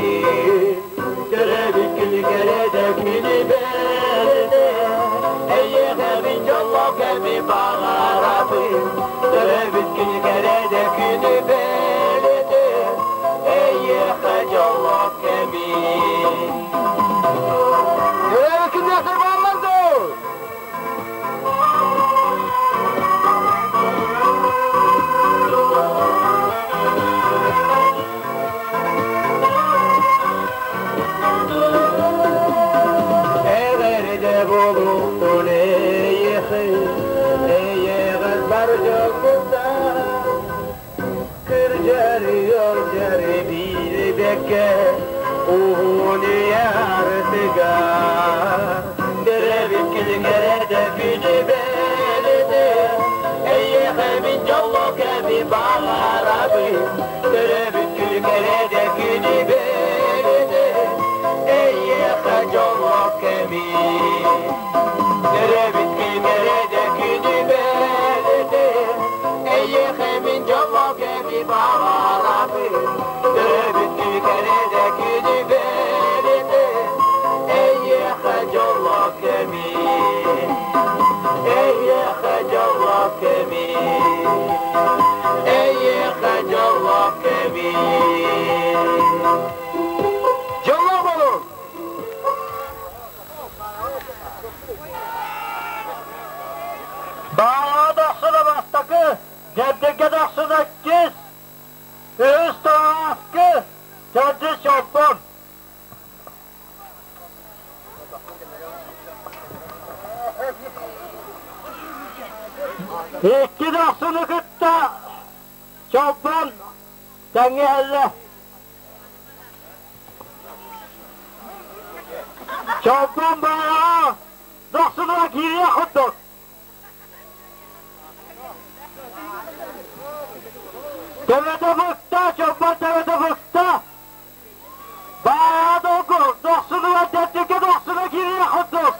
Төрөөбүт күнү кэрэтэ күнү бэлэтэ Эйиэхэ мин дьоллоох кэми баҕарабын Төрөөбүт күнү кэрэтэ күнү бэлэтэ Эйиэхэ дьоллоох кэми
Төрөөбүт күннээхтэр бааллар дуо?
Эҕэрдэ буолуохтун эйиэхэ, эйэҕэс бар дьоммуттан Кырдьары ыалдьары билбэккэ уһун үйэ артыгар Төрөөбүт күнү кэрэтэ күнү бэлэтэ Эйиэхэ мин дьоллоох кэми баҕарабын Төрөөбүт күнү кэрэтэ күнү бэлэтэ Эйиэхэ дьоллоох кэми Төрөөбүт күнү кэрэтэ күнү бэлэтэ Эйиэхэ мин дьоллоох кэми баҕарабын Төрөөбүт күнү кэрэтэ
Тэҥҥэ иһэллэ. Чолбон баайаҕа дохсунуга киириэх курдук. Төбөтө быкта, чолбон төбөтө быкта. Баайаҕа долгу, дохсунуга дэттиккэ дохсуна киириэх курдук.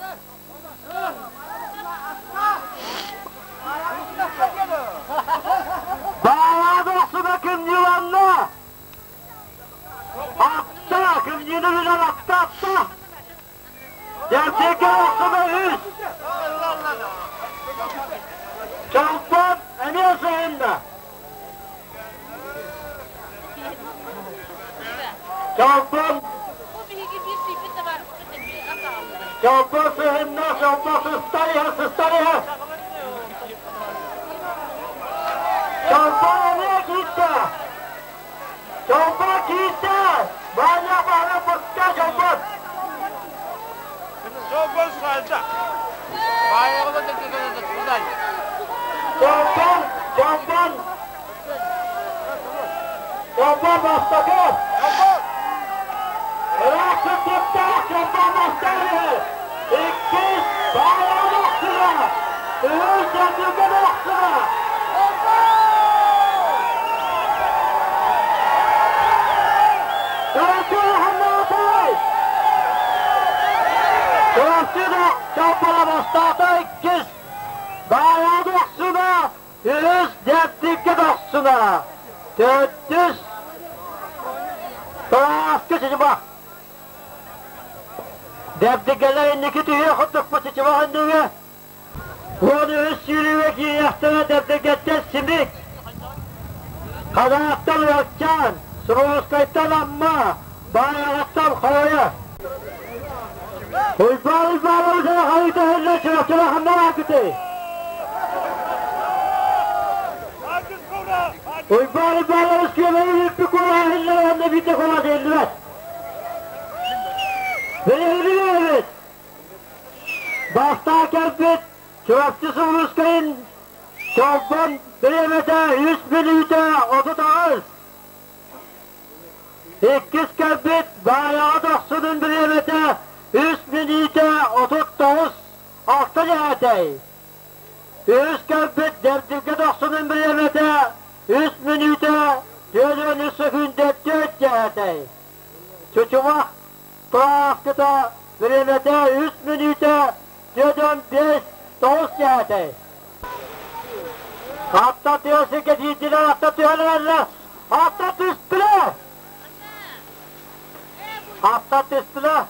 Баайаҕа дохсуна кымньыыланна. Атта, кымньыыны билэр атта, атта. Дэттиккэ дохсуна үс. Чолбон эмиэ сыһынна. Чолбон Чолбон сыһынна, чолбон сыстар иһэр, сыстар иһэр. Чолбон эмиэ киирдэ. Чолбон киирдэ. Баанньа баһына быкта чолбон.
Чолбон сылайда.
Чолбон, чолбон. Чолбон бастакы. Ыраах сырдыктаах чолбон бастакы. Иккис Баайаҕа охсуга. Үһүс Дьэндүргэ охсуга. Чурапчы Хамнатай! Чурапчы да чолбоно бастаата иккис. Баайаҕа охсуга. Үһүс Дэптиккэ дохсуна, төрдүс Тааска Чычыбах. Дэбдигэлэр инники түһүөх курдукпут Чычыбах иннигэ. 13 сүүрүүгэ киириэхтэрэ Дэбдигэттэн Симик, Хадааттан Уолчаан, Срунскайтан Амма, Баайаҕаттан Хоойо. Уйбаан Уйбаанабыс эрэ хайыта иһиллэр Чурапчыга ханна бааргытый? Уйбаан Уйбаанабыс күөмэйи үппүт куолаһа иһиллэр уонна биирдэ куолаһа иһиллибэт. Биһиги эбит. Бастаан кэлбит Чурапчы Сулускайын Чолбон бириэмэтэ үс мүнүүтэ 38. Иккис кэлбит Баайаҕа Дохсунун бириэмэтэ үс мүнүүтэ 39 алта дьэһээтэй. Үһүс кэлбит Дэрдиргэ Дохсунун бириэмэтэ үс мүнүүтэ 43 сөкүүндэ 4 дьэһээтэй. Чучумах Тааскыта бириэмэтэ үс мүнүүтэ 45 9 дьэһээтэй. Атта тыа сиргэ тиийдилэр, атта түһэн эрэллэр. Атта түстүлэр! Атта түстүлэр!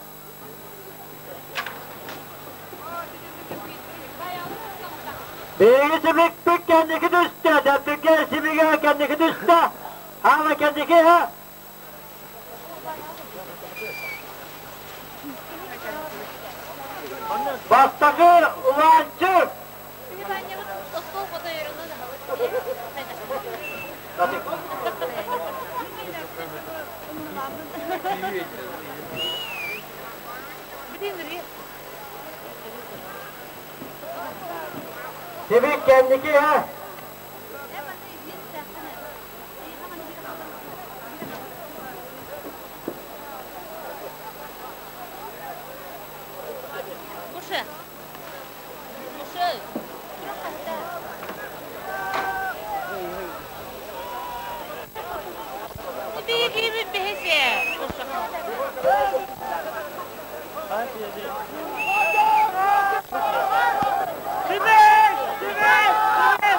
Биһиги симикпит кэнники түстэ, дэбдиргэ симигэ кэнники түстэ. Аана кэнники һэ. Бастакы улаанчык Симик кэнники һэ.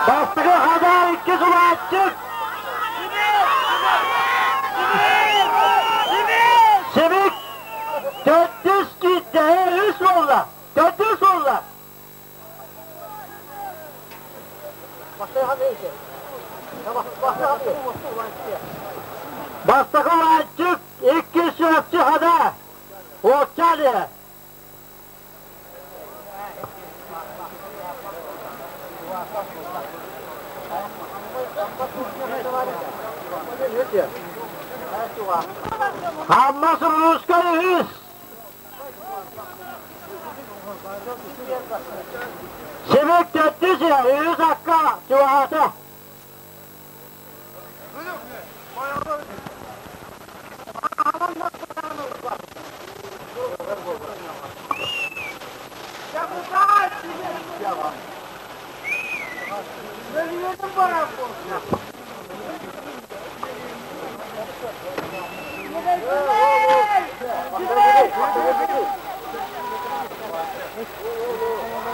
Бастакы хадаар икки сулааччык Симик төрдүс киирдэһэ үс буолла. Төрдүс буолла. Бастакы Лаанчык, иккис Чурапчы Хада, Уолчаалыа. Амма Сурууска үһүс. Симик төрдүс үһүс акка чугаһаата.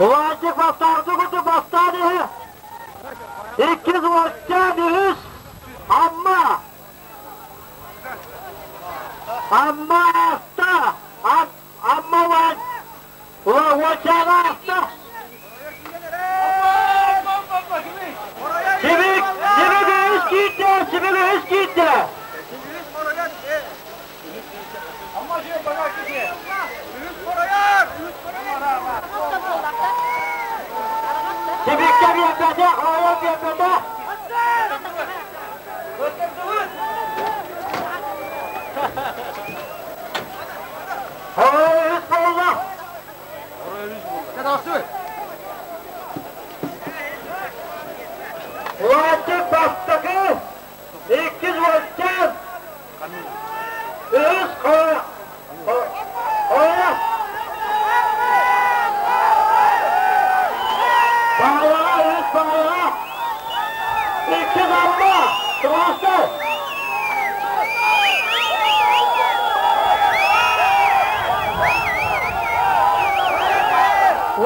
Ulanчık bastardı kutu bastardı. İkiz uçan üs. Amma. Amma hasta. Amma var. Ulan uçan hasta. Sivik, sivik üs gitti, sivik üs gitti. Sivik bir yapacak, hayal bir yapacak. Hayal üs buldu. Ulanчык бастакы, иккис уоччан, үс қоя. Бағаға, үс бағаға. Иккис амма, тұрғысты.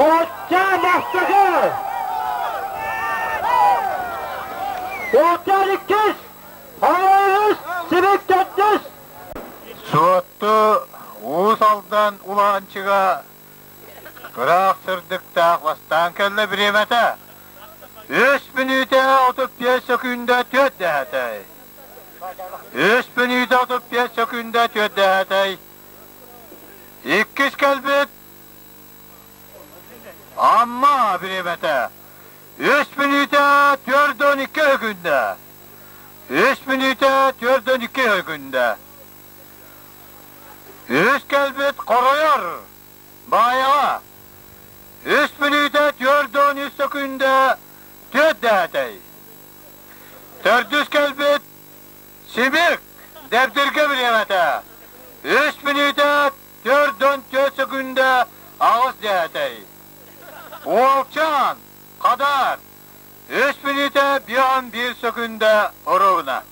Уоччан бастакы. Уоччан иккис. Hayır, sivik төрдүс.
Суотту уус алдан улаанчыга кыраак сырдыктаах бастаан кэллэ бириэмэтэ. Үс мүнүүтэ 35 сөкүүндэ түөрт дэһэтэй. Үс мүнүүтэ 35 сөкүүндэ түөрт дэһэтэй. Иккис кэлбит Амма бириэмэтэ. Үс мүнүүтэ 42 сөкүүндэ. Үс мүнүүтэ 42 сөкүүндэ. Үс кэлбит Хоройор Баайаҕа. Үс мүнүүтэ 43 сөкүүндэ түөрт дэһэтэй. Төрдүс кэлбит Сибик Дэбдиргэ бириэмэтэ. Үс мүнүүтэ 44 сөкүүндэ аҕыс дэһэтэй. Уолчаан Хадар. Үс мүнүүтэ 51 сөкүүндэ оруобуна.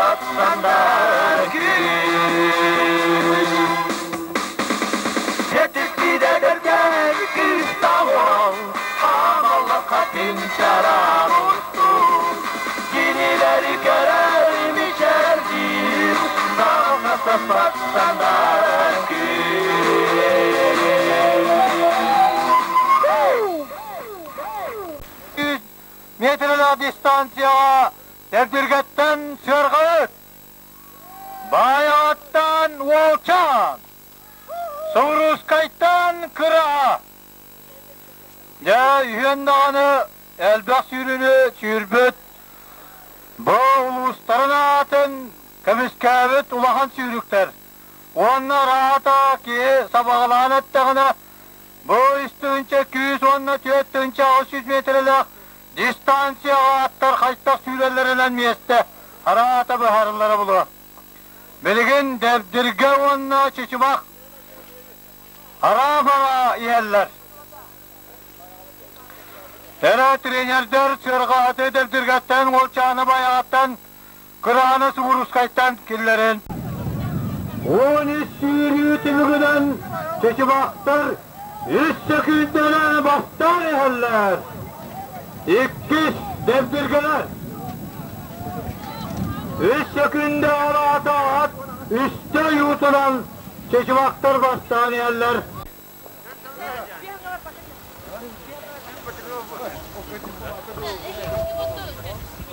Batsan dar gün. Саспат сандаарар
Күн метрелээх дистанцияҕа Дэбдиргэттэн сыарҕаһыт, Баайаҕаттан Уолчаан, Субуруускайтан Кыраһа. Дьэ, үһүөн даҕаны элбэх сүүрүүнү сүүрбүт, бу улуустарын аатын көмүскээбит улахан сүүрүктэр уонна ыраата киһи сабаҕалаан эттэҕинэ, бу 3 тыһыынча күүс уонна 4800 миэтэрэлээх дистанцияҕа аттар хайдах сүүрэллэринэн миэстэ араата быһаарыллара буолуо. Билигин Дэбдиргэ уонна Чычымах араа-бараа иһэллэр. Эрэ тренердэр сыарҕаһыты Дэбдиргэттэн, Уолчааны Байаҕаттан, Кырааны Субуруускайтан киллэрин. 13 сүүрүү түмүгүнэн Чычымахтар үс сөкүүндэнэн бастаан иһэллэр. Иккис Дэбдиргэлэр. Үс сөкүүндэ араата ат үстэ уйуутунан Чычымахтар бастаан иһэллэр.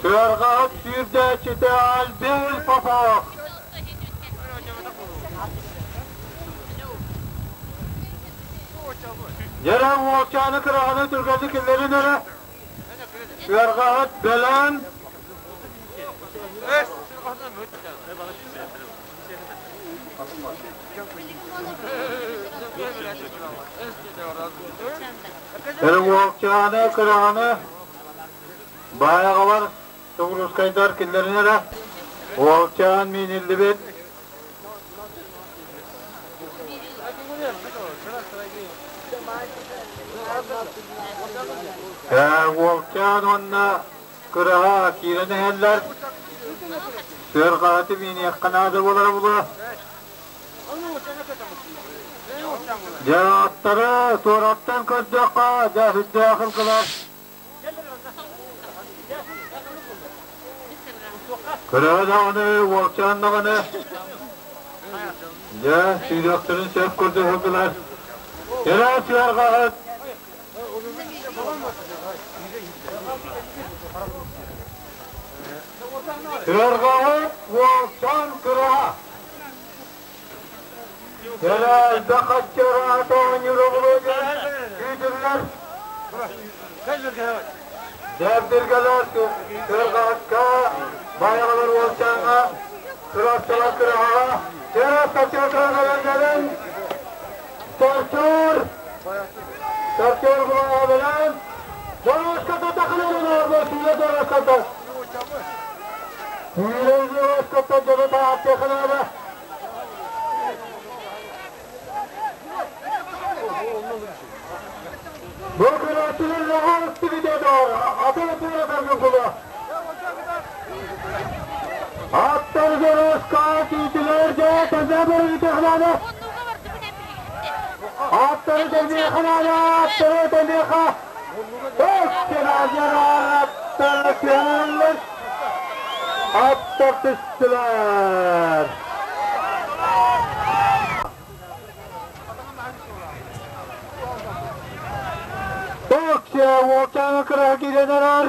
Сыарҕаһыт сүүрдээччитэ Альберт Попов. Дьэрэ уолчааны кыраҕаны түргэнник киллэрин эрэ. Сыарҕаһыт бэлэм. Уолчааны кыраҕаны баайаҕалар Тоҕурускайдар киллэрин эрэ. Уолчаан мииниллибит. Уолчаан уонна кыраһа киирэн иһэллэр. Сыарҕаһыты мииниэххэ наада буолара буолуо. Дьэ, аттары туораттан көрдөххө, дьэ, сүрдээх ылгылар. Кыраһа даҕаны, уолчаан даҕаны, дьэ, сүүрүөхтэрин сөп курдук ылгылар. Эрэ сыарҕаһыт Сыарҕаһыт уолчаан кыраһа. Кэлэ элбэх хаччыраата оонньуур оҕолор диэн күүтүллэр. Дэбдиргэлэр сыарҕаһыкка, байаҕалар уолчааҥҥа, кыраччалар кыраһаҕа, кэрэ саччыра Тортур! Тортур булаҕа Дороската тахылар сүүрэ дороската. Сүүрэ дороската дьону тааттыахынаба. Бу күрәчилер лаҕа үстүбүтэ доор, аты тура таргын Аттар дороска киитилер дьэ таза бөрүтехлана. Аттары тэлбиэхэ аттары тэлбиэхэ. Өккеназер аттары түһэллэр. Аттар түстүлэр. Өксе уолчаҥа кыра киирэн эрэр.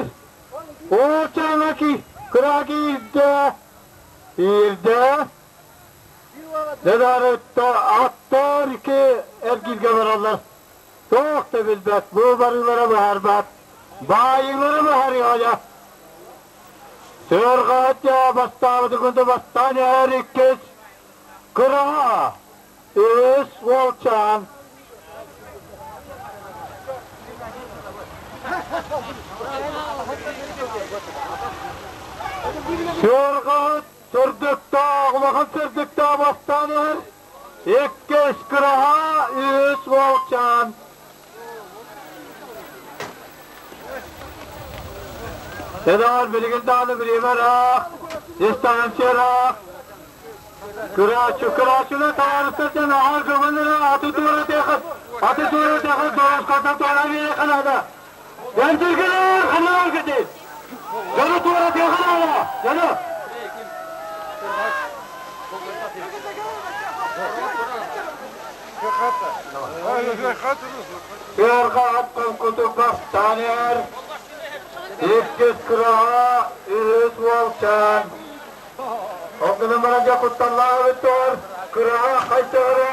Уолчаҥа кыра киирдэ. Киирдэ. Дедаарытта аттар ики эргииргэ бараллар. Туох да билбэт, бу барыылара быһаарбат. Баайыылары быһаарыаҕа. Сыарҕаһыт бастаабыты күндү бастаан иһэр иккис кыраҕа үс уолчаан. Сыарҕаһыт Сырдыктаах, улахан сырдыктаах бастаан иһэр иккис кыраһа үһүс уолчаан. Эдэр билигин даҕаны бириэмэ ыраах, дистанция ыраах. Кырааччы, кырааччыны табаарыстар аһар көҥүллэрэ аты туора тиэхэ, аты туора тиэхэ дорожката туора биэриэххэ наада. Дьэндиргилэр ханна кити? Дьону туора тиэхэ наада, дьону. Сыарҕа аттан кутук бастаан иһэр, иккис кыраһа, үһүс уолчаан. Ол гынан баран дьэ кутталлаах эбит доҕор, кыраһа хайдах эрэ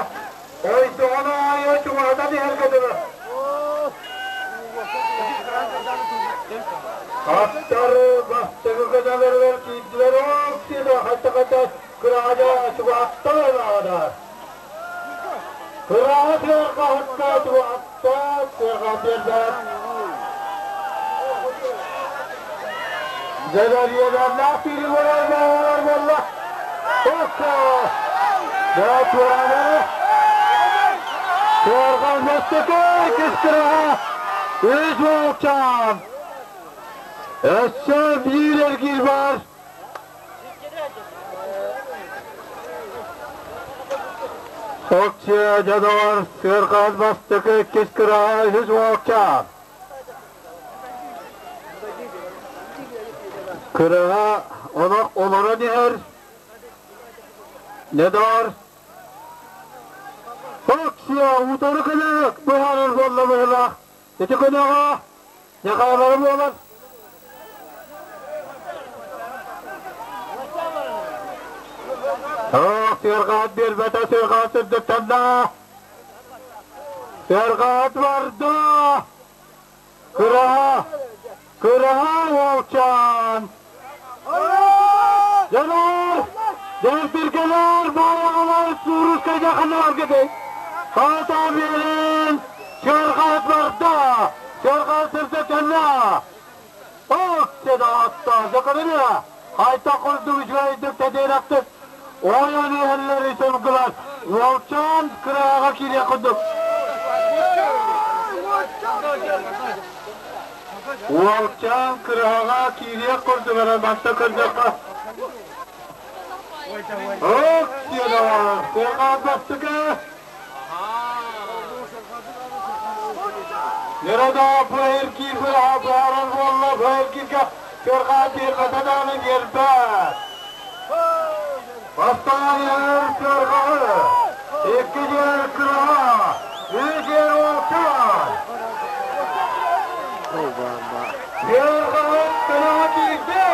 ойдоҕун аайы чугаһатан иһэргэ дылы. Аттар бастакы гыналарыгар киирдилэр, ол сиэдэ хайта-хайта кыраһа дьэ чугаһаттар аҕадар. Кыраһа сыарҕаһыкка чугаһатта, сыарҕа биэрбэт. Дьэдэр-иэдээннээх киирии буолар буолла. Окко! Дьэ, туораабы. Сыарҕа бастакы иккис кыраһа үс уолчаан. Өссө биир эргиир бар. Окче дьадовар сыарҕа бастакы иккис кыраһа үһүс уолчаан. Кыраҕа олох олорон иһэр. Недор. Оксия утары кынак быһаарар буолла быһылаах. Ити кынаҕа ньахаалары буолар. Ох, сыарҕаат биэрбэтэ, сыарҕаат сырдыктанна. Сыарҕаат барда. Кыраһа, кыраһа уолчаан. Дьоноор, дьэрдиргэлэр, баайаҕалар, суурускайга ханналарга дэй. Хаата биэрин, сыарҕаат барда, сыарҕаат сырдыктанна. Ок, седаатта, закарына, хайта курдук үчүгэйдик тэдиэрэхтик ойон иһэллэри сылгылар, уолчаан кыраҕа киириэх курдук. Уолчаан кыраҕа киириэх курдук эрэ манта көрдөххө. Ок, седаат, сыарҕаат бастакы. Нерада бу эргиир быһаарар буолла, бу эргииргэ Сыарҕа биэрбэтэ даҕаны биэрбэт. Бастаан иһэр сыарҕаҕы, икки диэр кыраҕа, үс диэр уолчаан. Сыарҕаҕыт кыраҕа киирдэ.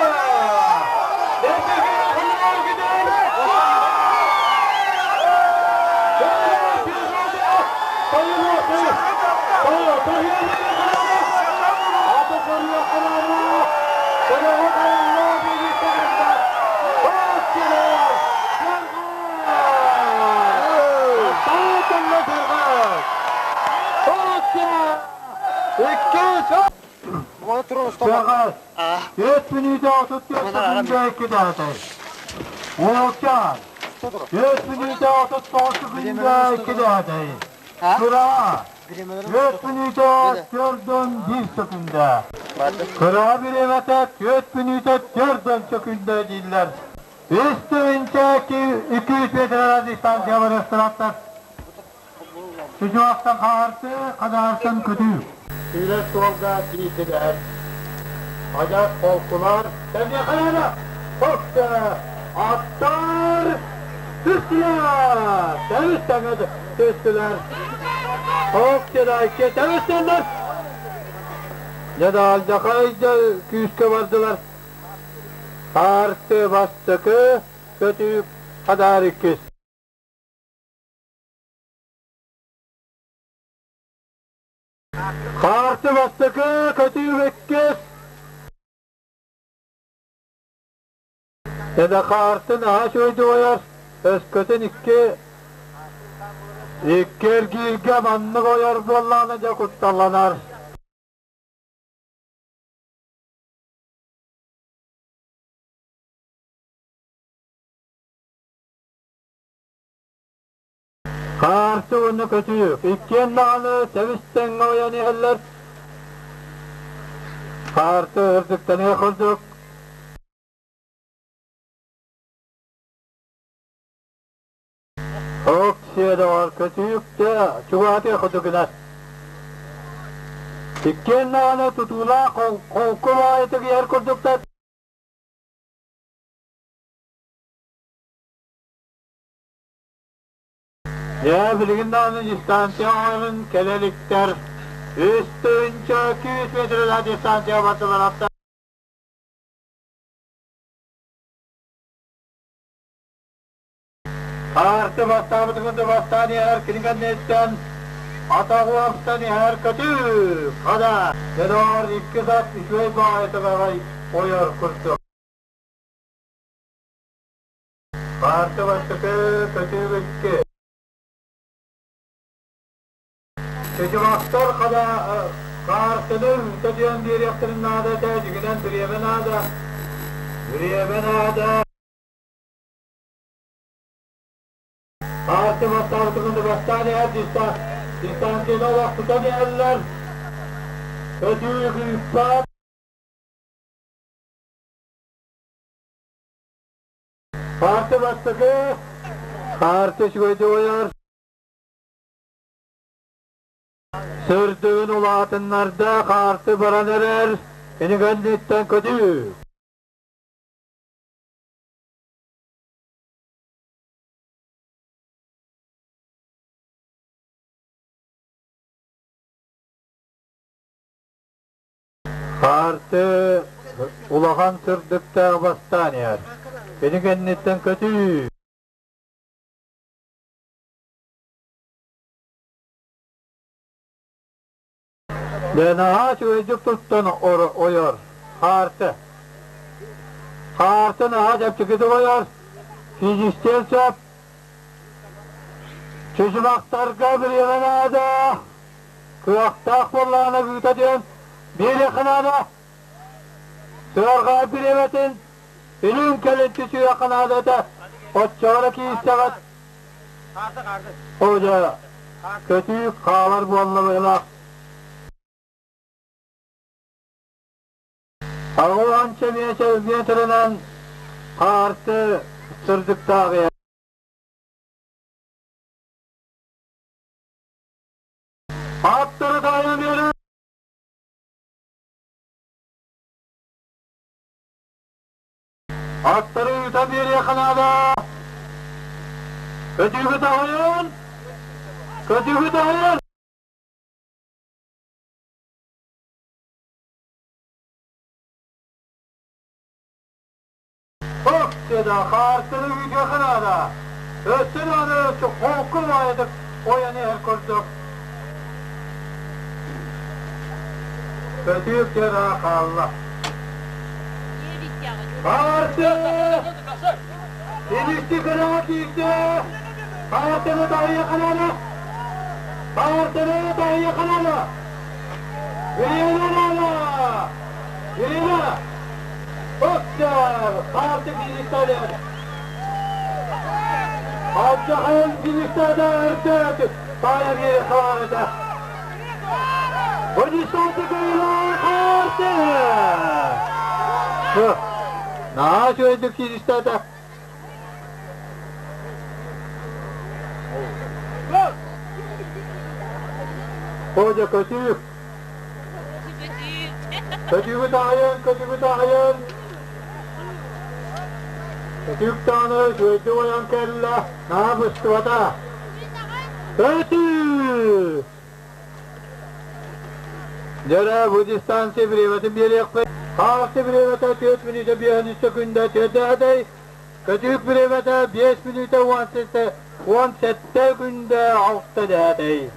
Үс мүнүүтэ 34 секунда икки Уолчаан, үс мүнүүтэ 39 секунда икки Кыра, үс мүнүүтэ 41 секунда. Кыра бириэмэтэ 4 мүнүүтэ 40 секунда дииллэр. Үс тыһыынча 200 метр дистанция барыстыраттар. Чучуохтан хаарты, хадаартан көтүү. Сүүрэр суолга киирдилэр. Адьас холкулар, тэниэхэлэрэ хосто аттар түстүлэр. Тэбис тэҥэ түстүлэр. Хоккедайки тэбистэллэр. Дьэ да алдьархай күүскэ бардылар. Хаарты бастакы, көтүү хадаар иккис. Хаарты бастакы, көтүү иккис. Эдэ хаартын аһа үчүгэйдик ойор, өскөтүн икки икки эргииргэ маннык ойор буоллаҕына дьэ кутталланар. Хаарты уонна көтүү иккиэн даҕаны тэбис-тэҥҥэ ойон иһэллэр. Хаарты үрдүктэниэх курдук. Ок сиэдэҕэр көтүүк да чугаһатыах курдук гынар. Иккиэн даҕаны тутуулаах холку баҕайытык иһэр курдуктар. Дьэ, билигин даҕаны дистанция оҥорон кэлэ иликтэр. Үс тыһыынча күүс метрэлээх дистанция бардылар. Хаарты бастаабытыгын да бастаан иһэр кинигэнниттэн атах уопсан иһэр көтүү хада. Дьоноор икки сат үчүгэй баҕайытык аҕай ойор курдук. Хаарты бастакы көтүү икки. Чычымахтар хада хаартыны ыыта диэн биэриэхтэрин наада этэ, дьиҥинэн бириэмэ наада. Бириэмэ наада. Хаарты бастаабытыгын да бастаан иһэр дистанцияны олох тутан иһэллэр. Көтүү ыыппат. Хаарты бастакы, хаарты үчүгэйдик ойор. Сырдыгын улаатыннарда, хаарты баран эрэр, кини кэнниттэн көтүү. Хаарты улахан сырдыктаах бастаан иһэр. Кини кэнниттэн көтүү. Дьэ наһаа үчүгэйдик туттан ойор. Хаарты. Хаарты наһаа чэпчэкитик ойор. Физистиэн сөп. Чычымахтарга бириэмэ наада. Кыахтаах буоллаҕына ыыта диэн биэриэххэ наада. Сыарҕа бириэмэтин илин кэлин түсүөххэ наада этэ. Оччоҕо киирсэҕит. Оо дьэ, көтүү хаалар буолла быһыылаах. Аҕыланча метрынан хаарты сырдыктаах иһэ. Аттары таайан биэрэ. Аттары ыытан биэриэххэ наада. Көтүүгү таһыйын! Көтүүгү таһыйын! Өксөдө хаартыны ыытыахха наада. Өссө даҕаны холку баайытык ойон иһэр курдук. Көтүүк дьара хаалла. Хаарты! Илисти кыраҕа киирдэ! Хаартыны таһыйыахха наада! Хаартыны таһыйыахха наада! Ирина наада! Ирина! Өктөр! Хаарты физикталер! Алдьархайын физиктада өртөөт, таайа биэри хаалыта. Владислав Хаарты! Наһаа үчүгэйдик физиктата. Хоодьа көтүү. Көтүүгүт аҕайын, көтүүгүт аҕайын. Көтүүк даҕаны үчүгэйдик ойон кэллэ, наһаа быстыбата. Көтүү! Дьэрэ, бу дистанция бириэмэтин биэриэхпит. Хаарты бириэмэтэ 4 мүнүүтэ 5 сөкүндэ төрдөөтэй. Көтүүк бириэмэтэ 5 мүнүүтэ 17 күндэ 6 дэһэтэй.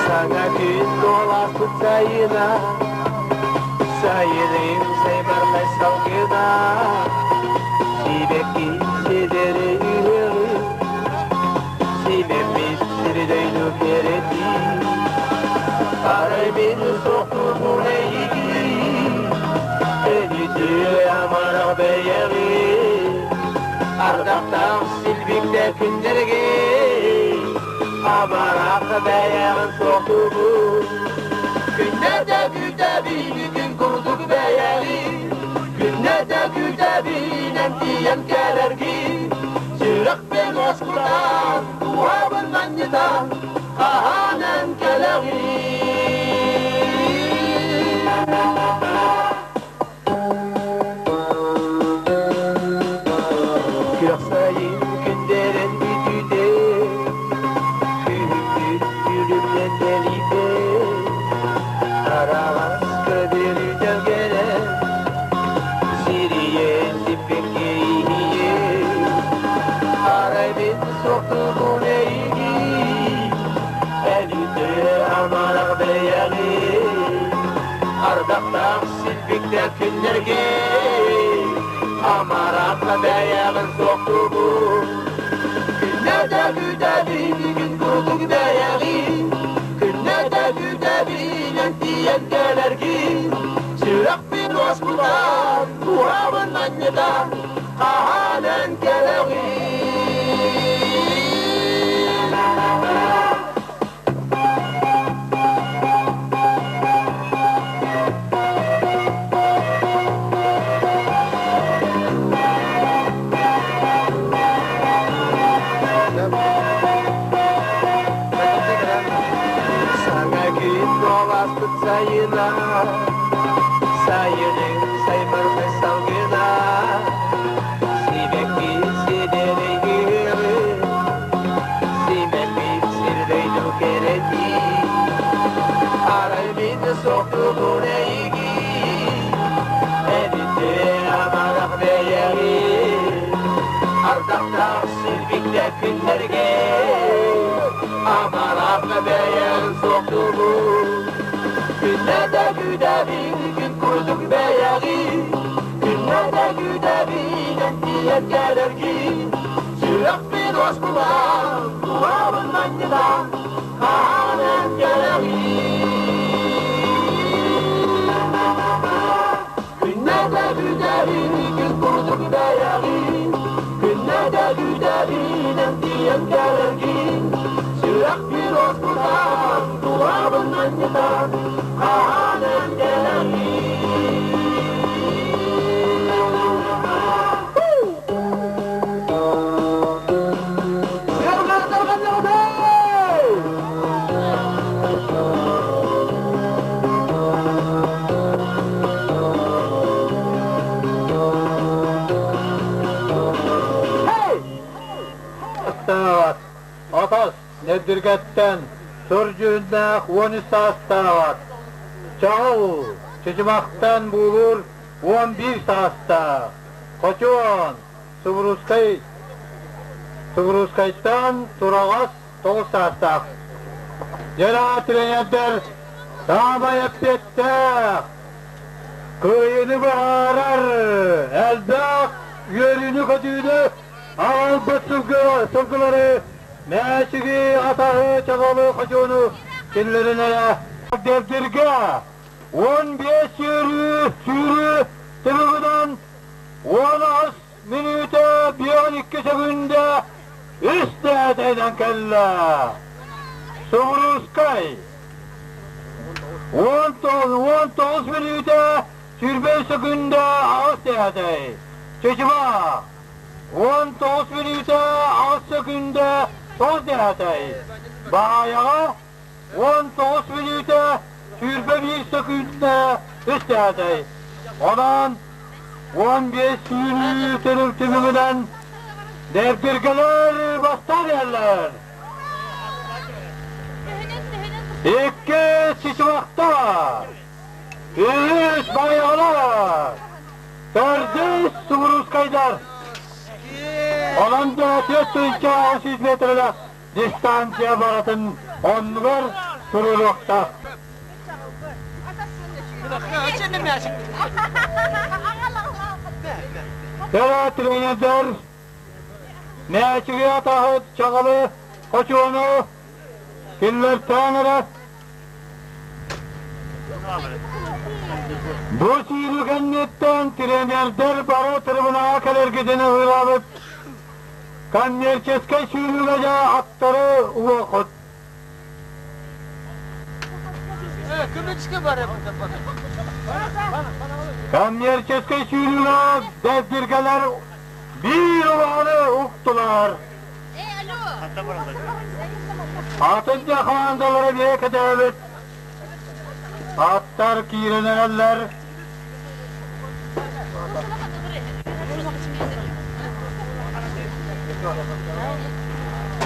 Саҥа күн куоласпыт сайына, сайыным сайбархай салгына, сибэкки сидэри үһүөҕү, симэммит сири дойду кэрэтин, арай мин суохтуубун эйигин, Өнүтүө амарах бэйэҕин, ардахтаах силбикте күннэргэ, амарах бэйэҕин суохтуубун. Күннэтэ күүтэбин күн курдук бэйэҕин, күннэтэ күүтэбин эн тиийэн кэлэргин, сүрэхпин уоскутан, дууһабын манньытан, хаһан эн кэлэҕин. Ардахтаах силбиктээх күннэргэ Амарахха бэйэҕин суохтуубун Күннэтэ күүтэбин күн курдук бэйэҕин Күннэтэ күүтэбин эн тиийэн кэлэргин Сүрэхпин уоскутан, туһабын анньытан Хаһан эн кэлэҕин. Саҥа күн буоласпыт сайына, сайынын саймархай салгына, сибэкки сиэдэрэй ыһыаҕын Симэммит сир-дойду кэрэтин, Арай мин суохтуубун эйигин, Эбитэ амарах бэйэҕин, Ардахтаах силбиктээх күннэргэ, Амарах бэйэҕин суохтуубун. Күннэтэ күүтэбин, күн курдук бэйэҕин, Күннэтэ күүтэбин, эн тиийэн кэлэргин, Сүрэхпин уоскулаан, туһабын манньытан, хаанын кэлэҕин. Күннэтэ күүтэбин, күн курдук бэйэҕин, Күннэтэ күүтэбин, эн тиийэн кэлэргин. Сүрэхпин уоскутан, туһабын манньытан, хаанын кэлэҕин.
Атас Нэддиргэттэн сор дьүһүннээх 13 саастаах Чаҕыл Чычымахтан буулуур 11 саастаах Хочуон Субуруускай Субуруускайтан тураҕас 9 саастаах. Дьэ тренердэр саамай эппиэттээх, кыайыыны быһаарар элбэх үөрүүнү-көтүүнү аҕалбыт сылгылары мээчиги, атаһы, чаҕылы, хочуону кинилэрин эрэ Дэбдиргэ 15 сүүрүү сүүрүү түмүгүнэн 18 мүнүүтэ 52 сөкүүндэ үс дэһэтэйинэн кэллэ. Субуруускай 19 мүнүүтэ 25 сөкүүндэ 8 дэһэтэй. Чычыма 19 мүнүүтэ 8 сөкүүндэ 9 дэһэтэй. Баайаҕа 19 мүнүүтэ 21 сөкүүндэ үс дэһэтэй. Онон 15 сүүрүү төрүл түмүгүнэн Дэбдиргэлэр бастаан иһэллэр. Икки чычымахтар, үһүс байаҕалар, төрдүс субуруускайдар. Онон да 4800 метрелэх дистанция барытын оннугар туруоруохтаах. Кыра тренердэр мээчиги атаһыт чаҕылы хочуону кинилэртээн эрэ Бу сүүрүү кэнниттэн тренердэр бары трибунаҕа кэлэргитин ыһыылаабыт Коммерческай сүүрүүгэ дьэ аттары уохут. Коммерческай сүүрүүгэ дэбдиргэлэр биир улааны уктулар. Атын дьэ хамаандалара эмиэ кэтээбит. Аттар киирэн эрэллэр.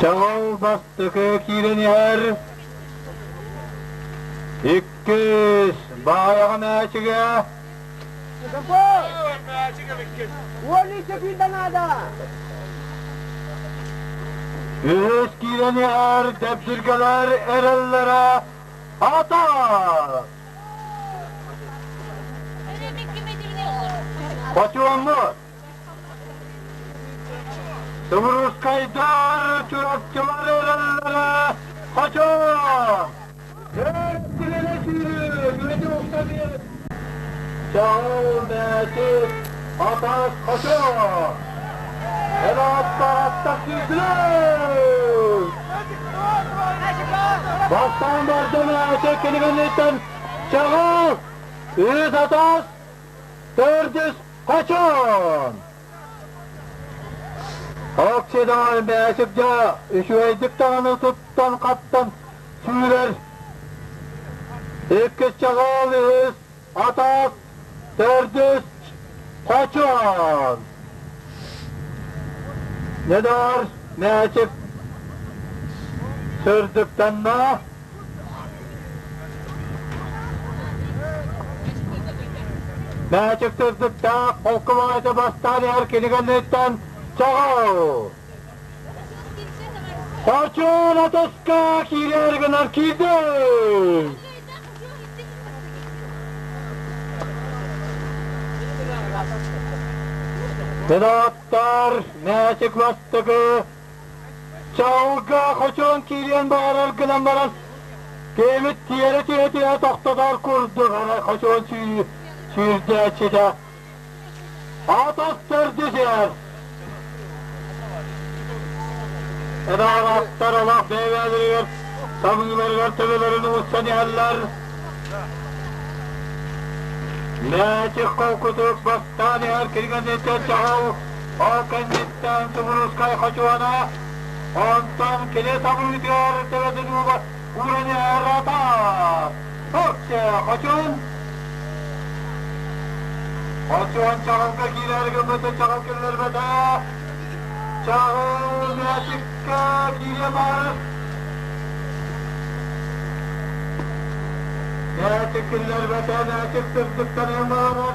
Чаҕыл бастакы киирэн иһэр. Иккис баайаҕа мээчигэ. Үһүс киирэн иһэр дэбдиргэлэр эрэллэрэ Ата! Хочуоммут! Субуруускайдар Чурапчылар эрэллэрэ Хочуон! Өртүлэрэ сүүрүү, үлэти укта биэр! Чаҕыл мээчик, атас Хочуон! Эрааттар аттар сүүрдүлэр! Бастаан барда мээчик кинигэнниттэн Чаҕыл! Үс атас Төрдүс хочон! Оксидан бээчик дьэ үчүгэйдик даҕаны туттан-хаптан сүүрэр. Иккис чаҕыл, үһүс атас, төрдүс хочон! Недор мээчик сырдыктанна. Мээчик сырдыктаах холкубаайта бастаан иһэр кинигэниттэн чаҕыл! Хочуон атаска киирэр гынар киирдин! Пилоттар мээчик бастакы Чаҕылга хочуон киириэн баҕарар гынан баран, киһибит тиэрэ түһэ-түһэ тохтотор курдук арай хочуон сүүрдээччитэ. Атас төрдүсэр. Эбэҕэр олох бэйэлэригэр самыыларыгар төбөлөрүн ууссан иһэллэр. Мээчик холкутук бастаан иһэр киргэнитэ чаҕыл Ол кэнниттэн Субуруускай хочуона, онтон кини табыытыгар төбөтүн ууран иһэр атаас. Окче, хочуон! Хочуон чаҕылга киирэр гыммытын чаҕыл киллэрбэтэ. Чаҕыл мээчиккэ киириэ баар. Мээчик киллэрбэтэ, мээчик сырдыктаныан баҕарар.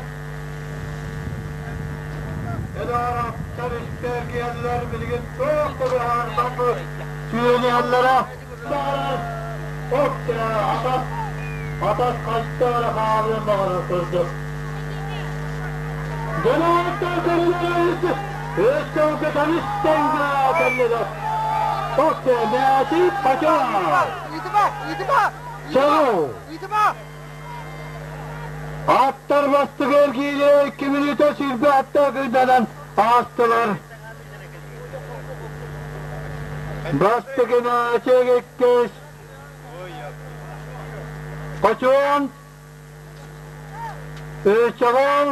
Эдаараттар истэргиэллэр билигин туох да быһаарбаппыт сүөнүһэллэрэ баҕарар Окча атас атас хаста эрэ хаалыан баҕарар курдук. Дьоноттор көрүлэрэ өскөҥкө тэнистэнгэ кэллилэр. Окча мээти пача. Чаҕыл. Аттар бастакы эргиири 2 мүнүүтэ 27 кыйданан аастылар. Бастакы мээчик иккис. Хочуон Үчөҕөл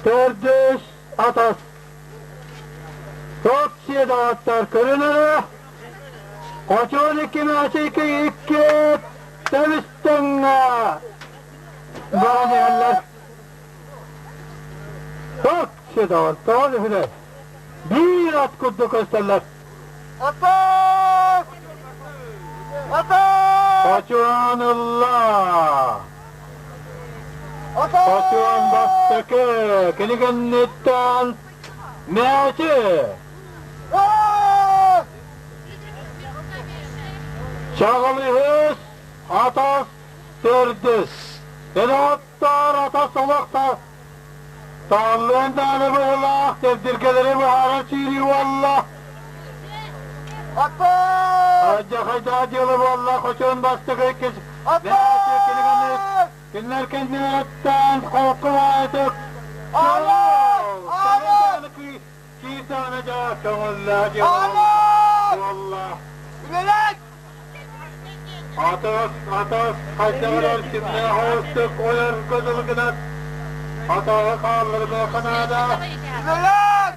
төрдүс атас. Топ сиэдааттар көрүнэрэ. Хочуон икки мээчик икки Тэбис-тэҥҥэ баран иһэллэр. Ток сиэдэҕин, тоҕо үһүнэ? Биир ат курдук көстөллөр.
Атас! Атас!
Хочуон ылла. Хочуон бастакы, кини кэнниттэн Мээчи. Чаҕылыһыс, атас, төрдүс. Эноттор атас олохто тааллыан даҕаны быһыылаах дэбдиргэлэри быһаарар сиирии буолла. Алдьархайдаах дьыала буолла, хочуон бастакы иккис кинилэр кэннилэриттэн холку баайытык Киирдэҕинэ дьэ көҥүллээх дьыала буолла.
Үлэлэт!
Атас, атас, хайдах эрэ кимнээх оҕустук ойор көтөл гынан атаҕы хаалларымыахха наада.
Үлэлэт!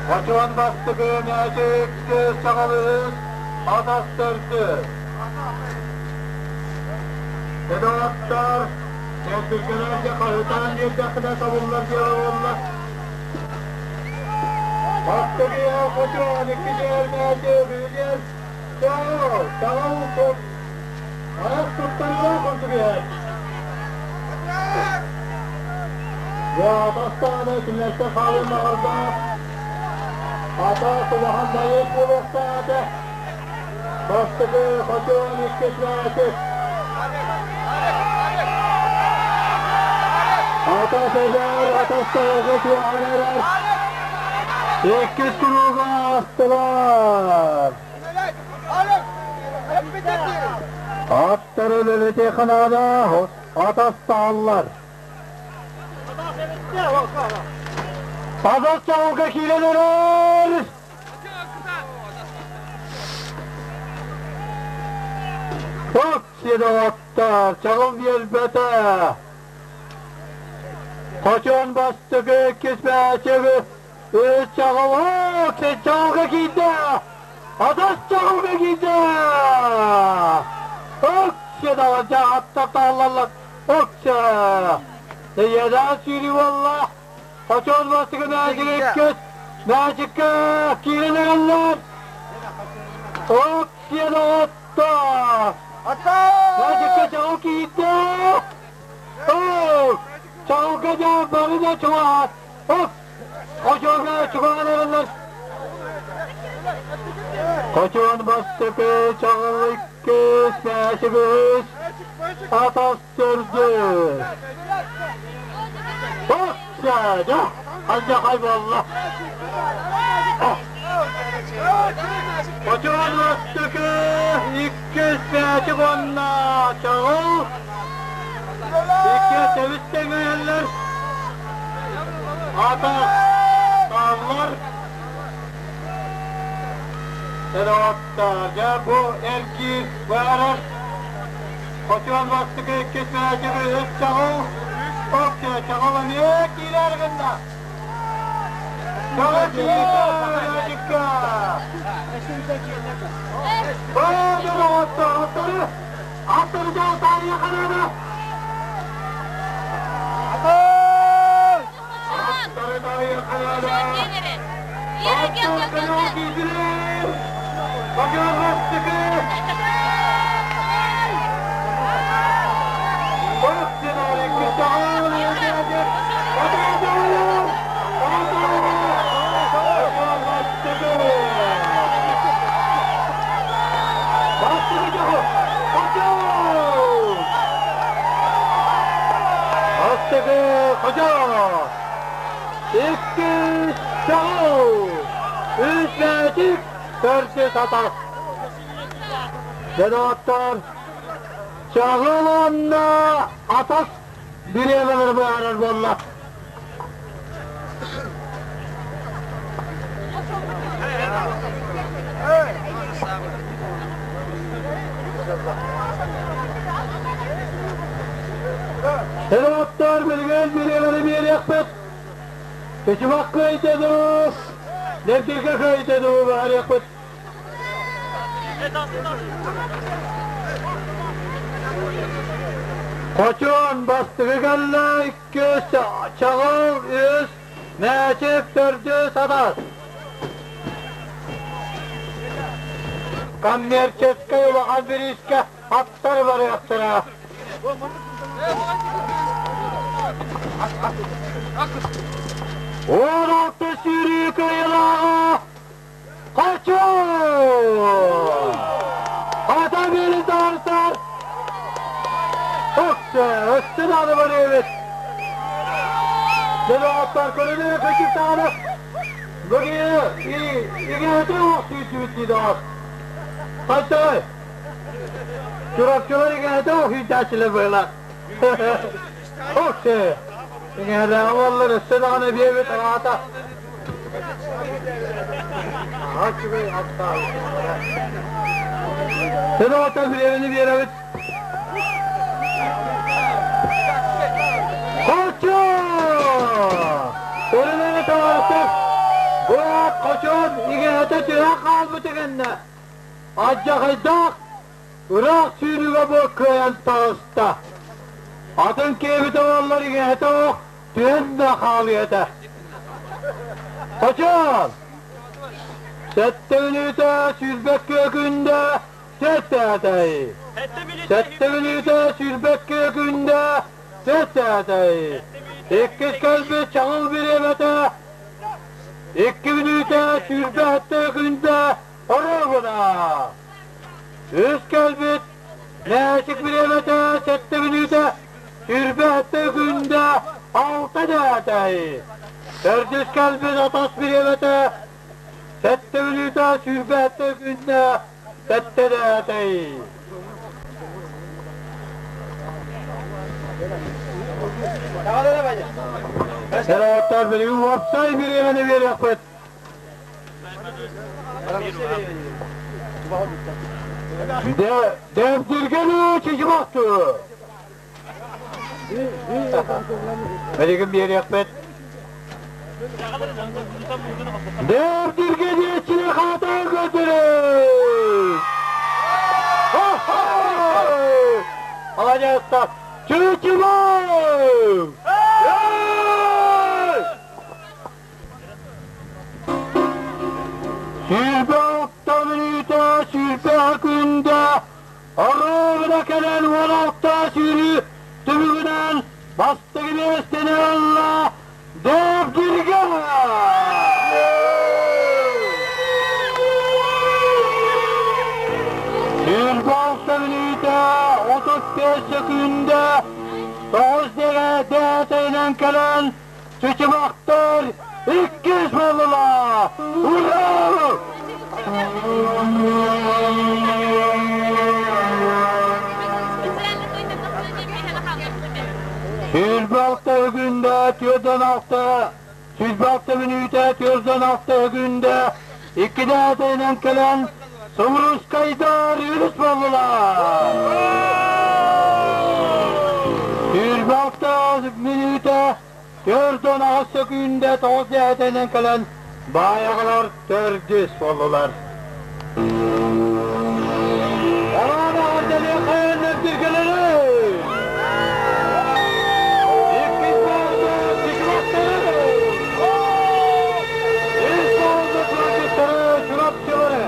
Хочуон бастакы мээчик саҕалыһыс атас төрдүс. Эдуардтар Кэлбиккэлэргэ хаһытаан биэрдэххинэ табыллар дьыала буолла. Бастакы хочоон, иккисээр мээчи, үһүсээр чаҕыл, чаҕыл тут. Айах туттарыылаах курдук иһэр. Дьэ, атастааны кинилэртэн хаалыан баҕарбат. Атас улахан байыас буолуохтаах этэ. Бастакы хочоон, иккис мээчик. Атас эдэр, атас таһырга суоҕар эрэр. Иккис курууга аастылар. Аттар үлэлэтиэххэ наада, атастааллар. Атас чаҕылга киирэн эрэр! От сиэдэ чаҕыл биэрбэтэ. Хочон бастакы иккис мээчиги үс чаҕыл чаҕылга киирдэ! Атас чаҕылга киирдэ! Өксө даҕа аттар тааллаллар өксө! Ийэдээн сүүрүү буолла. Хочон бастакы мээчиги иккис мээчиккэ киирэн эрэллэр. Өксө доҕоттор! Мээчиккэ чаҕыл киирдэ! Чаҕылга дьэ бары да чугаһаат. Хочуонга чугаһаан эрэллэр. Хочуон бастакы, чаҕыл иккис, мээчик үһүс, атас төрдүс. Дьэ, алдьархай буолла. Хочуон бастакы, иккис мээчик уонна чаҕыл. Икки тэбис тэҥэйэллэр. Ата тааллар. Доҕоттор, бу эргиир баарар. Хочуон бастакы иккис мээчик үһүс чаҕыл. Окей, чаҕыл эмиэ киирэр гынна. Чаҕыл киирдэ мээчиккэ. Баады доҕоттор, аттары, аттары дьэ таарыйа хараана. Аттары таарыйа хараана. Аттар көнө киирдилэр. Хочуон бастакы. Иккис чаҕыл, үс мээчик, төрдүс атах. Дьоноттор, чаҕыл уонна атас бириэмэлэр быһаарар буолла. Дьоноттор, билигин бириэмэни биэриэхпит. Чучумах кыайда дуу, Дэбдиргэ кыайда дуу быһаарыахпыт. Хочуон бастакы кэллэ, иккис чаҕыл, үс мээчик, төрдүс атас. Коммерческай улахан бириискэ аттар барыахтара. 16 сүүрүү кыайыылааҕа Хочуон! Ата биэрин таарыстар! Өссө, өссө даҕаны барыабыт! Дьоноҕоттор көрүнү кычыктаҕына Бүгүн игиһити охсүүсүбүт дии доҕор. Хайтай? Чурапчылар игиһити охсүүтээччилэр быһыылаах. Оксе! Иҥэһэлээҕи буоллар өссө даҕаны биэбит аҕата. Сен бириэмэни биэрэбит. Хочо! Өрүнэни таҕыстык. Бу хочон иҥэһэтэ түһэн хаалбыты кэннэ алдьархайдаах ыраах сүүрүүгэ бу кыайан таҕыста. Атын киэбитэ буоллар иҥэһэтэ ох түһэн да хаалыа этэ. Хочон! Сэттэ мүнүүтэ сүүрбэккэ күндэ сэттээтэй. Сэттэ мүнүүтэ сүүрбэккэ күндэ сэттээтэй. Иккис кэлбит чаҕыл бириэмэтэ 2 мүнүүтэ 27 күндэ оруобуна. Үс кэлбит мээчик бириэмэтэ 7 мүнүүтэ 27 күндэ. 6 дээтэй. Төрдүс кэлбит атас бириэмэтэ сэттэ мүнүүтэ сүүрбэттэ күннэ сэттэ дээтэй. Серафтар билигин уопсай бириэмэни биэриэхпит. Дэбдиргени чичимахту. Билигин биэриэхпит. Дэбдиргени чилхатан көтөрөр. Молодец! Чичимах! 26 мүнүүтэ сүүрбэ күндэ оруобуна кэлэн 16 сүүрүү түмүгүнэн бастакы миэстэни ылла Дэбдиргэ! 26 мүнүүтэ 35 сөкүүндэ 9 дээтинэн кэлэн Чычымахтар иккис буоллулар! Ура! 26 күндэ 46, 106 мүнүүтэ 46 күндэ икки дээтинэн кэлэн Сумрускайдар үһүс буоллулар! 106 мүнүүтэ 48 сөкүүндэ 9 дээтинэн кэлэн баайаҕалар төрдүс буоллулар. Араан эҕэрдэлиэххэ Нэбдиргэлэри! Иккис буолду Чычымахтары! Үс буолду Чурапчыттары, Чурапчылары!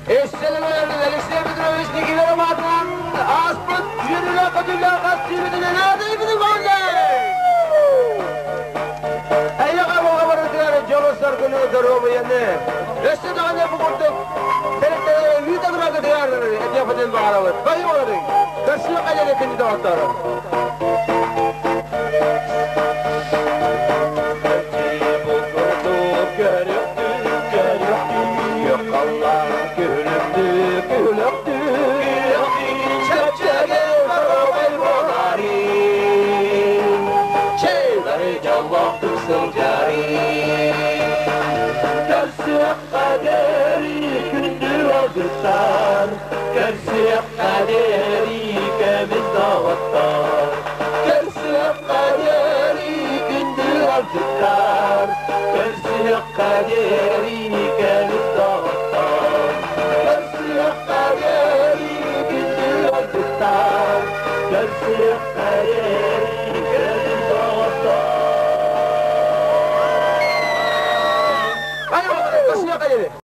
Алексей Петрович Никифоров аатынан ааспыт үөрүүлээх-көтүүлээх хас сүүрүүтүнэн аатырбыты буолла! Эйиэхэ буола барытыгар дьолу-соргуну, доруобуйаны, өссө даҕаны бу курдук тэрилтэлэри үүт абырагытыгар этиэхпитин баҕарабыт. Баһыы олоруҥ! Көрсүөххэ диэри күндү доҕотторум!
сылдьарый. Көрсүөххэ диэри күндү ыалдьыттар, Көрсүөххэ диэри көмүс доҕоттор. Көрсүөххэ диэри күндү ыалдьыттар, Көрсүөххэ диэри.